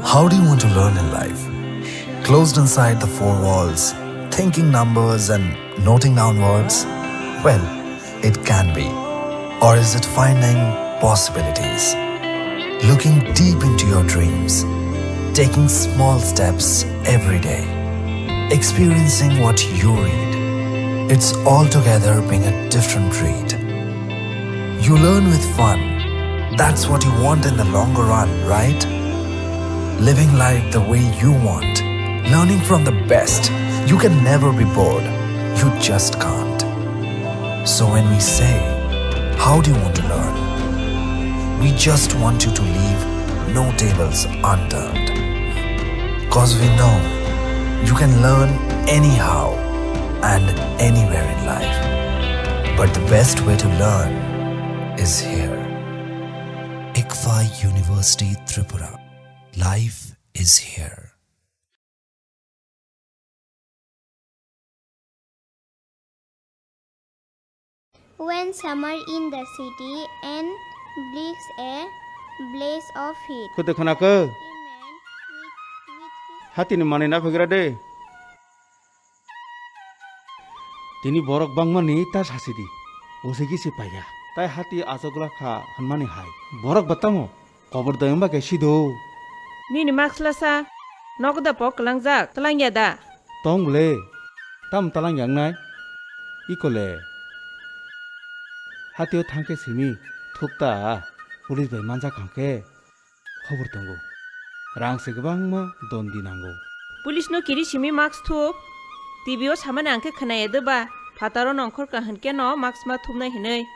How do you want to learn in life? Closed inside the four walls, thinking numbers and noting down words? Well, it can be. Or is it finding possibilities? Looking deep into your dreams, taking small steps every day, experiencing what you read. It's altogether being a different breed. You learn with fun. That's what you want in the longer run, right? Living life the way you want, learning from the best. You can never be bored. You just can't. So when we say, "How do you want to learn?" we just want you to leave no tables unturned. 'Cause we know you can learn anyhow and anywhere in life. But the best way to learn is here. ICFAI University Tripura. Life is here. When summer in the city and brings a blaze of heat. Khwtwi khwna khe? Hatini manwi na phaikra de. Tini borok bangmani ta sasi di. Usigi si paiya. Tai hati achukla kha hwnmani hai. Borok ba tamo? Kobor dayung ba khe sido. Nini mask lasa. Nogo da pok kwlangjak. Twlangya da? Tong le. Tam talang yangnai? Ikole. Hatio thangkhe simi thukta police bai manjak hangkhe khobor tongo. Rang se kwbangma dondi nango. Police no kiri simi mask thup. T V o samani hangkhe khwnaya de ba? Phataro nongkhor ka hwnkhe no mask ma thupnai hinwi.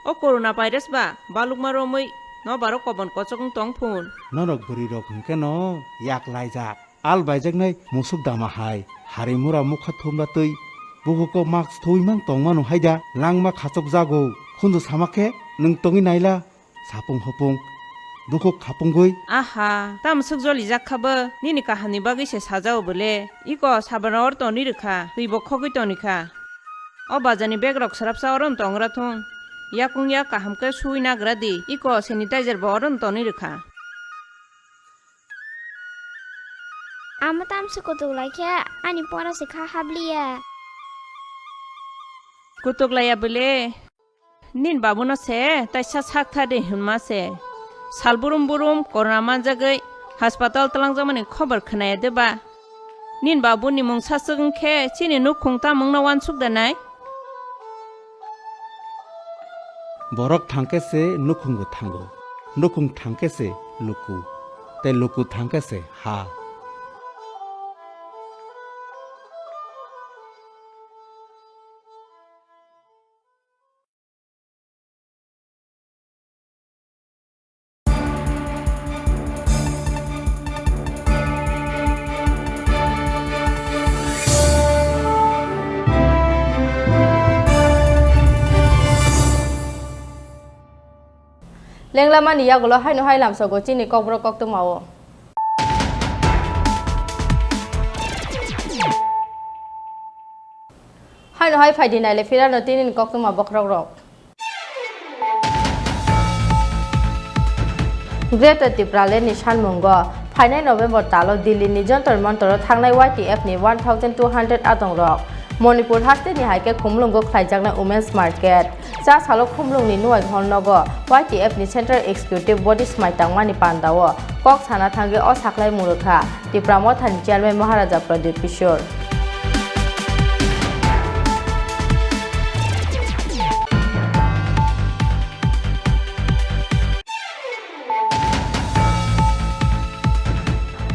O corona virus ba balukma romwi no baro kobon kochok wng tong phun. Norok bwrwi rok hwnkhe no yak laijak. Al baijaknai musuk dama hai, hari mura mukha thumla twi, bukuko mask thuwi mang tongmano haida, langma khachok jago, khunju sama khe nwng tongwi naila, sapung hopung, bukhuk khapungwi. Aha, tamo swk jolijak kha bo, nini kahamni bagwi se sajao bole, iko sabano or toni rwkha, twibo khogwi tonikha. O bazani bag rok swrapsa oro tong ra thung, yakung yak kaham khe suwi nagra di, iko sanitizer bo oro toni rwkha. Amo tamsi kutuk lai khe ani pora se kha habliya. Kutuk laiya bole. Nin babuno se taisa sak tha de hwnma se. Sal burum burum corona manjagwi hospital twlangjakmani khobor khwnaya de ba? Nin babuni mung saswk wng khe chini nukhung tamungno uansuk da nai? Borok thangkhe se nukhungbo thango, nukhung thangkhe se luku, tei luku thangkhe se ha. Lenglamani yagulo haino hai lamsogo chini kokborok koktwma o. Haino hai phaidi naile phirano tinini koktwma bokhorokrok. Greater Tipraland ni sanmungo phainai November talo Delhi ni Jantar Mantar o thangnai Y T F ni one thousand two hundred adongrok. Manipur haste ni hai khe Khumulwngo khlaijaknai Women's Market. Cha salo Khumulwng ni Nuai Hall nogo Y T F ni Central Executive Body swmai tangmani panda o kok sana thangwi o saklai murwkha Tipra Motha ni Chairman Maharaja Pradyut Kishore.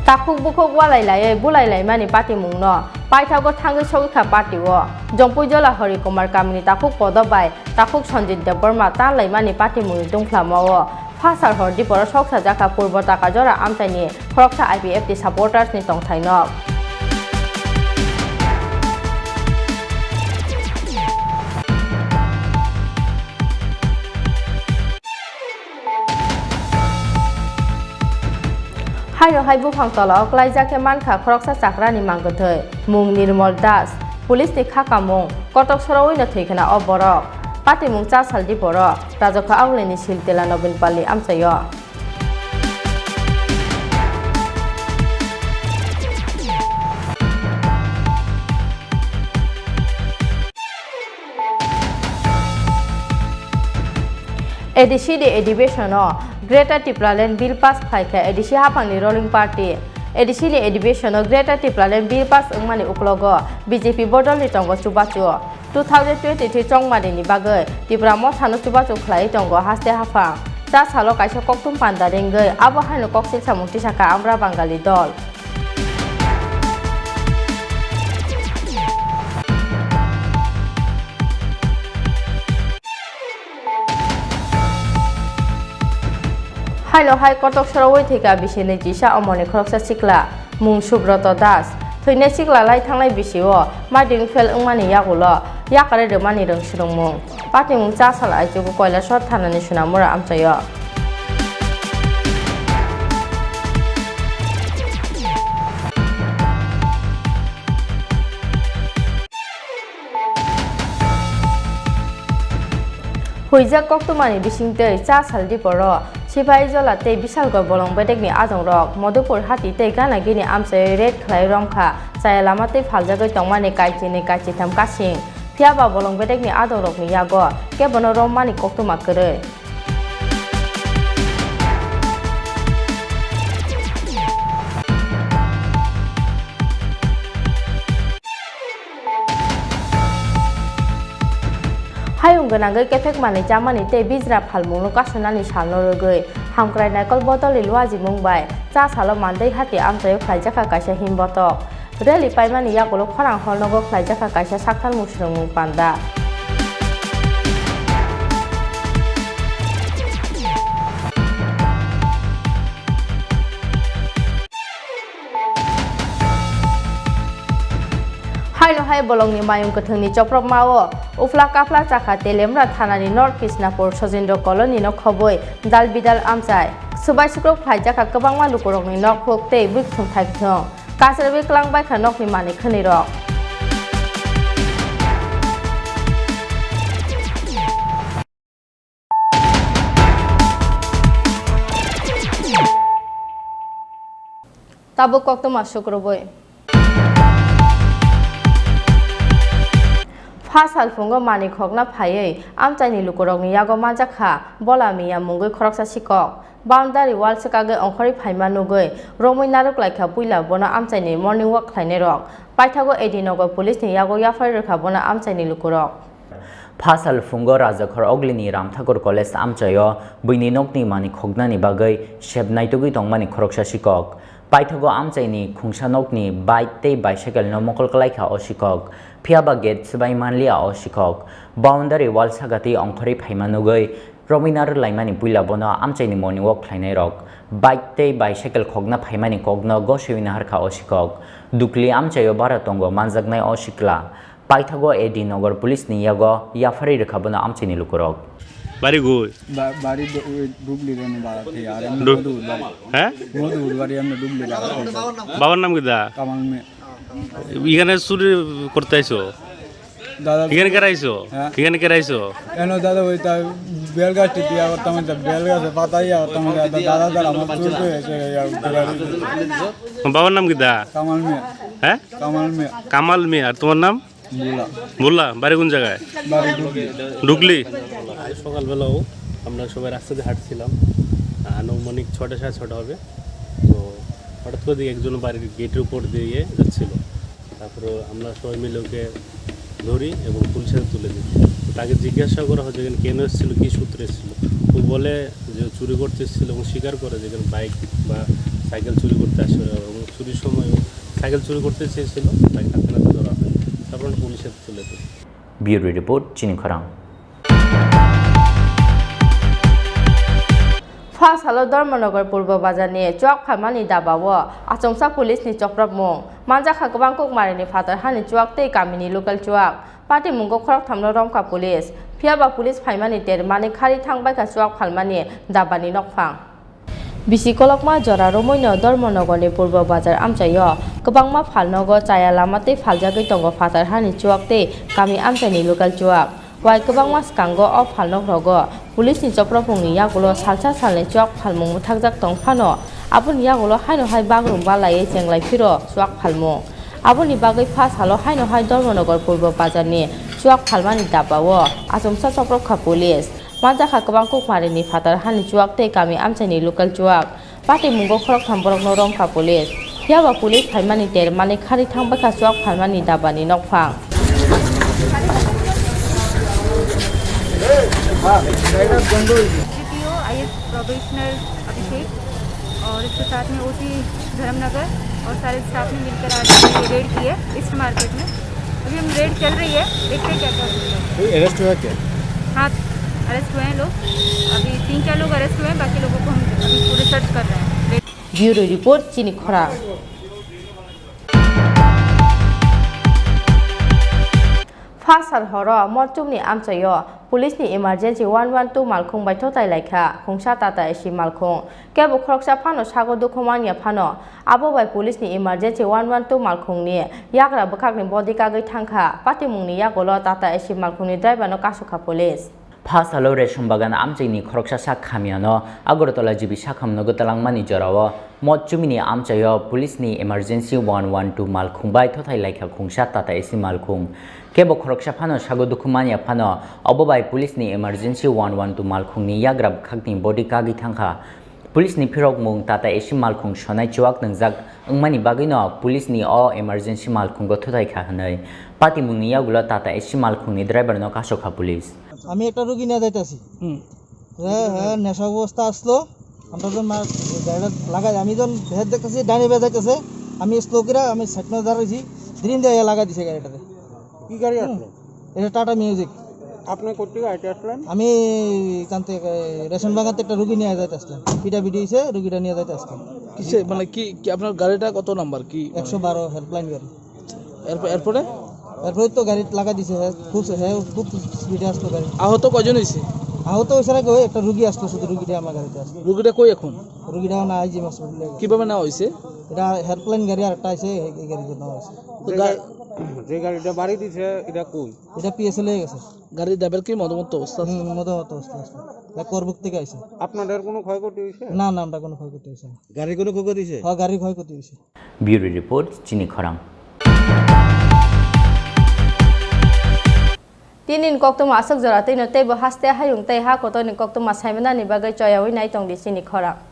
Takhuk bukhuk walai laiwi bulai laimani patimungno paithago thangwi sogwi kha party o. Jongpui Jola Hori Kumar kamini takhuk Podo bai takhuk Sanjit Debbarma tan laimani patimungni dungkhlama o. Phasar hor diporo sok sajak kha Purbo Takajora amchaini khoroksa I P F T supporters ni tongthai nok. Haino hai buphang tola o klaijak khe mankha khoroksa chakrani mangkwthwi, mung Nirmal Das. Police ni kha kamung, kotok sorowi no thwi khna o borok. Patimung cha saldi borok, Rajokha Aulini Siltela Nobinpalli amchaio. A D C ni adhibesono Greater Tipraland Bill pass khlai kha A D C haphangni ruling party. A D C ni adhibesono Greater Tipraland Bill pass wngmani uklogo B J P bodolni tongo chubachu. Two thousand twenty-three chongmani ni bagwi Tipra Mothano chubachu khlai tongo haste haphang. Cha salo kaisa koktwm panda ringwi abo haino koksil samung tisakha Amra Bangali dol. Haino hai kotok sorowi thwikha bisi nwi chisa omoni khoroksa sikla, mung Subroto Das. Thwinai sikla lai thangnai bisi o mading fail wngmani yagulo yakari rwmani rwng swrwngmung. Patimung cha sal aichugo Kailasor thanani Sunamura amchaio. Huijak koktwmani bisingtwi cha saldi poro Sipahijola tei Bisalgor bolong bedekni adongrok Madhupur hati tei gana gini amchaiwi raid khlaiwi romkha. Chaya lama tei phaljagwi tongmani kaichini kaichitham kasing. Phiyaba bolong bedekni adongrokni yago kebono rommani koktwma kwrwi. Gwnangwi kephek manwi chamani tei bijra phalmungno kasunani salno rwgwi Hamkrai Naikol bodolni luajimung bai cha salo Mandai hati amchaio khlaijakha kaisa himbotok. Rally paimani yagulo khorang hor nogo khlaijakha kaisa sakthar musrwngmung panda. Haino hai bolongni mayung kwthwngni chopropmao uphla kaphla chakha Telemra thanani North Krishnapur Sojendra Colony no khobwi dal bidal amchai. Swbai sukrok khlaijakha kwbangma lukurokni nok huk tei bwkhwthwng thaikthwng. Kasarwi kwlangbaikha nokni manwi khwnwirok. Tabuk koktwma sukrubui. Pha salphungo manwi khokna phaiwi amchaini lukurokni yago manjakha bola miya mungwi khoroksa sikok. Boundary wall swkagwi ongkhorwi phaima nugwi romwi narwk laikha puila bono amchaini morning walk khlainairok. Paithago A D Nagar Police ni yago yapharwi rwkha bono amchaini lukurok. Pha salphungo Rajakhor Oglini Ramthakur College amchaio buini nokni manwi khoknani bagwi sep naitugwi tongmani khoroksa sikok. Paithago amchaini khungsa nokni bike tei bicycle no mokol kwlaikha o sikok. Phiyaba gate swbai manliya o sikok. Boundary wall sakatwi ongkhorwi phaima nugwi romwi narwk laimani puila bono amchaini morning walk khlainairok bike tei bicycle khokna phaimani kokno goswi naharkha o sikok. Dukli amchaio bara tongo manjaknai o sikla. Paithago A D Nagar Police ni yago yapharwi rwkha bono amchaini lukurok. Bari gui. Ba-, bari do-, ui, dubli rani bara thai, ar emni Du-, modu udbari. He? Modu udbari emni dubli bara thai. বাবার নাম কি দা? Kamal Mia. এখানে চুরি করতে আইছো? দাদা এখানে কে আইছো? হ্যাঁ? এখানে কে আইছো? এনো দাদা ওই তা বেল গাছ টিপিয়া করতাম, তা বেল গাছে পাতা ইয়া করতাম, তা দাদা দাদা আমার চুর করে এসে ইয়া করে। বাবার নাম কি দা? কামাল মিয়া। হ্যাঁ? কামাল মিয়া। কামাল মিয়া। আর তোমার নাম? ভোলা। ভোলা, বাড়ি কোন জায়গায়? বাড়ি ডুবলি। ডুবলি? আজ সকালবেলাও আমরা সবাই রাস্তা দিয়ে হাঁটছিলাম, আনুমানিক ছটা, সাড়ে ছটা হবে। তো হঠাৎ করে দেখি একজন বাড়ির গেটের উপর দিয়ে যাচ্ছিল। তারপরে আমরা সবাই মিলে ওকে ধরি এবং পুলিশের হাতে তুলে দিই। তো তাকে জিজ্ঞাসা করা হয় যে এখানে কেন এসেছিল, কী সূত্রে এসেছিল। ও বলে যে চুরি করতে এসেছিল এবং স্বীকার করে যে এখানে বাইক বা সাইকেল চুরি করতে আসে এবং চুরির সময় সাইকেল চুরি করতে চেয়েছিল, তাকে হাতে নাতে ধরা হয়। তারপর পুলিশের তুলে দেয়। Bureau report, Chini Khorang. Pha salo Dharmanagar Purbo Bazar ni chuak phalmani daba o achomsa police ni chopropmung. Manjakha kwbang Kokmari ni phatar hani chuak tei kami ni local chuak. Patimungo khoroktham no romkha police. Phiyaba police phaimani ter manwi khari thangbaikha chuak phalmani daba ni nokphang. Bisi kolokma jora romwino Dharmanagar ni Purbo Bazar amchaio kwbangma phalnogo chaya lama tei phaljagwi tongo phatar hani chuak tei kami amchaini local chuak. Wai kwbangma swkango o phalnokrogo police ni chopropmungni yagulo salsa salnwi chuak phalmung mwthakjak tong phano, aboni yagulo haino hai bagrum balaiwi chenglai phiro chuak phalmung. Aboni bagwi pha salo haino hai Dharmanagar Purbo Bazar ni chuak phalmani daba o achomsa chopropkha police. Manjakha kwbang Kokmari ni phatar hani chuak tei kami amchaini local chuak. Patimungo khoroktham borokno romkha police. Phiyaba police phaimani ter manwi khari thangbaikha chuak phalmani daba ni nokphang. D P O, I A S probationer Abhishek और इसके साथ में O C Dharmanagar और सारे स्टाफ ने मिलकर आज हमने ये रेड की है ईस्ट मार्केट में। अभी हम रेड चल रही है, देखते हैं क्या क्या होता है। कोई अरेस्ट हुआ क्या? हाँ, अरेस्ट हुए हैं लोग। अभी तीन चार लोग अरेस्ट हुए हैं, बाकी लोगों को हम अभी पूरे सर्च कर रहे हैं। Bureau report, Chini Khorang. Phasal horo Motchumni amchaio police ni emergency one one two malkhung bai thotai laikha khungsa Tata A C malkhung. Kebo khoroksa phano sago dukhu manya phano, abo bai police ni emergency one one two malkhungni yagra bwkhakni body kagwi thangkha. Patimungni yagulo Tata A C malkhungni driver no kasukha police. Phasalo Resham Bagan amchaini khoroksa sak hamyano Agartala G B sakham nogo talangmani jorao Motchumini amchaio police ni emergency one one two malkhung bai thothai laikha khungsa Tata A C malkhung. Kebo khoroksa phano sago dukhu manya phano obo bai police ni emergency one one two malkhungni yagra bwkhakni body kagwi thangkha. Police ni phirokmung Tata A C malkhung sonai chuak nwngjak wngmani bagwino police ni o emergency malkhungo thutai kha hwnwi patimungni yagulo Tata A C malkhungni driver no kasokha police. আমি একটা রুগী নিয়ে যাইতেছি। হুম। হ্যাঁ, হ্যাঁ, নেশা অবস্থা আসলো। আমরা যখন মা-, গাড়িটা লাগাই, আমি যখন ভেদ দেখতেছি, ডানে ভেদ যাইতেছে, আমি স্লো করে আমি সাইড মারে দাঁড়াইছি, ধীরে ধীরে লাগাই দিছে গাড়িটাতে। কি গাড়ি হুম। আসলো? এটা টাটা মিউজিক। আপনি কোথেকে আইতে আসলেন? আমি এখান থেকে রেশন বাগান থেকে একটা রুগী নিয়ে যাইতে আসলাম। পিডাব্লিউডি হয়েছে, রুগীটা নিয়ে যাইতে আসলাম। কিসে, মানে কি, কি আপনার গাড়িটা কত নাম্বার? কি? একশো বারো হেল্পলাইন গাড়ি। এরপর, এরপরে? এরপরে তো গাড়ি লাগা দিছে, হ্যাঁ, খুব, হ্যাঁ, খুব স্পিডে আসতো গাড়ি। আহত কয়জন হয়েছে? আহত হয়েছে না কেউ, একটা রুগী আসতো, শুধু রুগীটা আমার গাড়িতে আসতো। রুগীটা কই এখন? রুগীটা না, এই যে হসপিটালে। কিভাবে নেওয়া হয়েছে? এটা হেল্পলাইন গাড়ি আর একটা আছে, এই, এই গাড়িতে নেওয়া হয়েছে। তো যে গা- গাড়ি-, যে গাড়িটা বাড়ি দিছে, এটা কই? এটা পিএসএল হয়ে গেছে। গাড়ির ড্রাইভার কি মদমত্ত অবস্থা আছে? হুম, মদমত্ত অবস্থা আছে। এটা করবুক থেকে আইছে। আপনাদের কোনো ক্ষয়ক্ষতি হয়েছে? না, না, আমরা কোনো ক্ষয়ক্ষতি হয়েছে না। গাড়ির কোনো ক্ষয়ক্ষতি হয়েছে? হ্যাঁ, গাড়ির ক্ষয়ক্ষতি হয়েছে। Bureau report, Chini Khorang. Tini ni koktwma aswk jora twino teibo haste hayung tei ha kotorni koktwma saimanani bagwi choyaui nai tongdi chini khorang.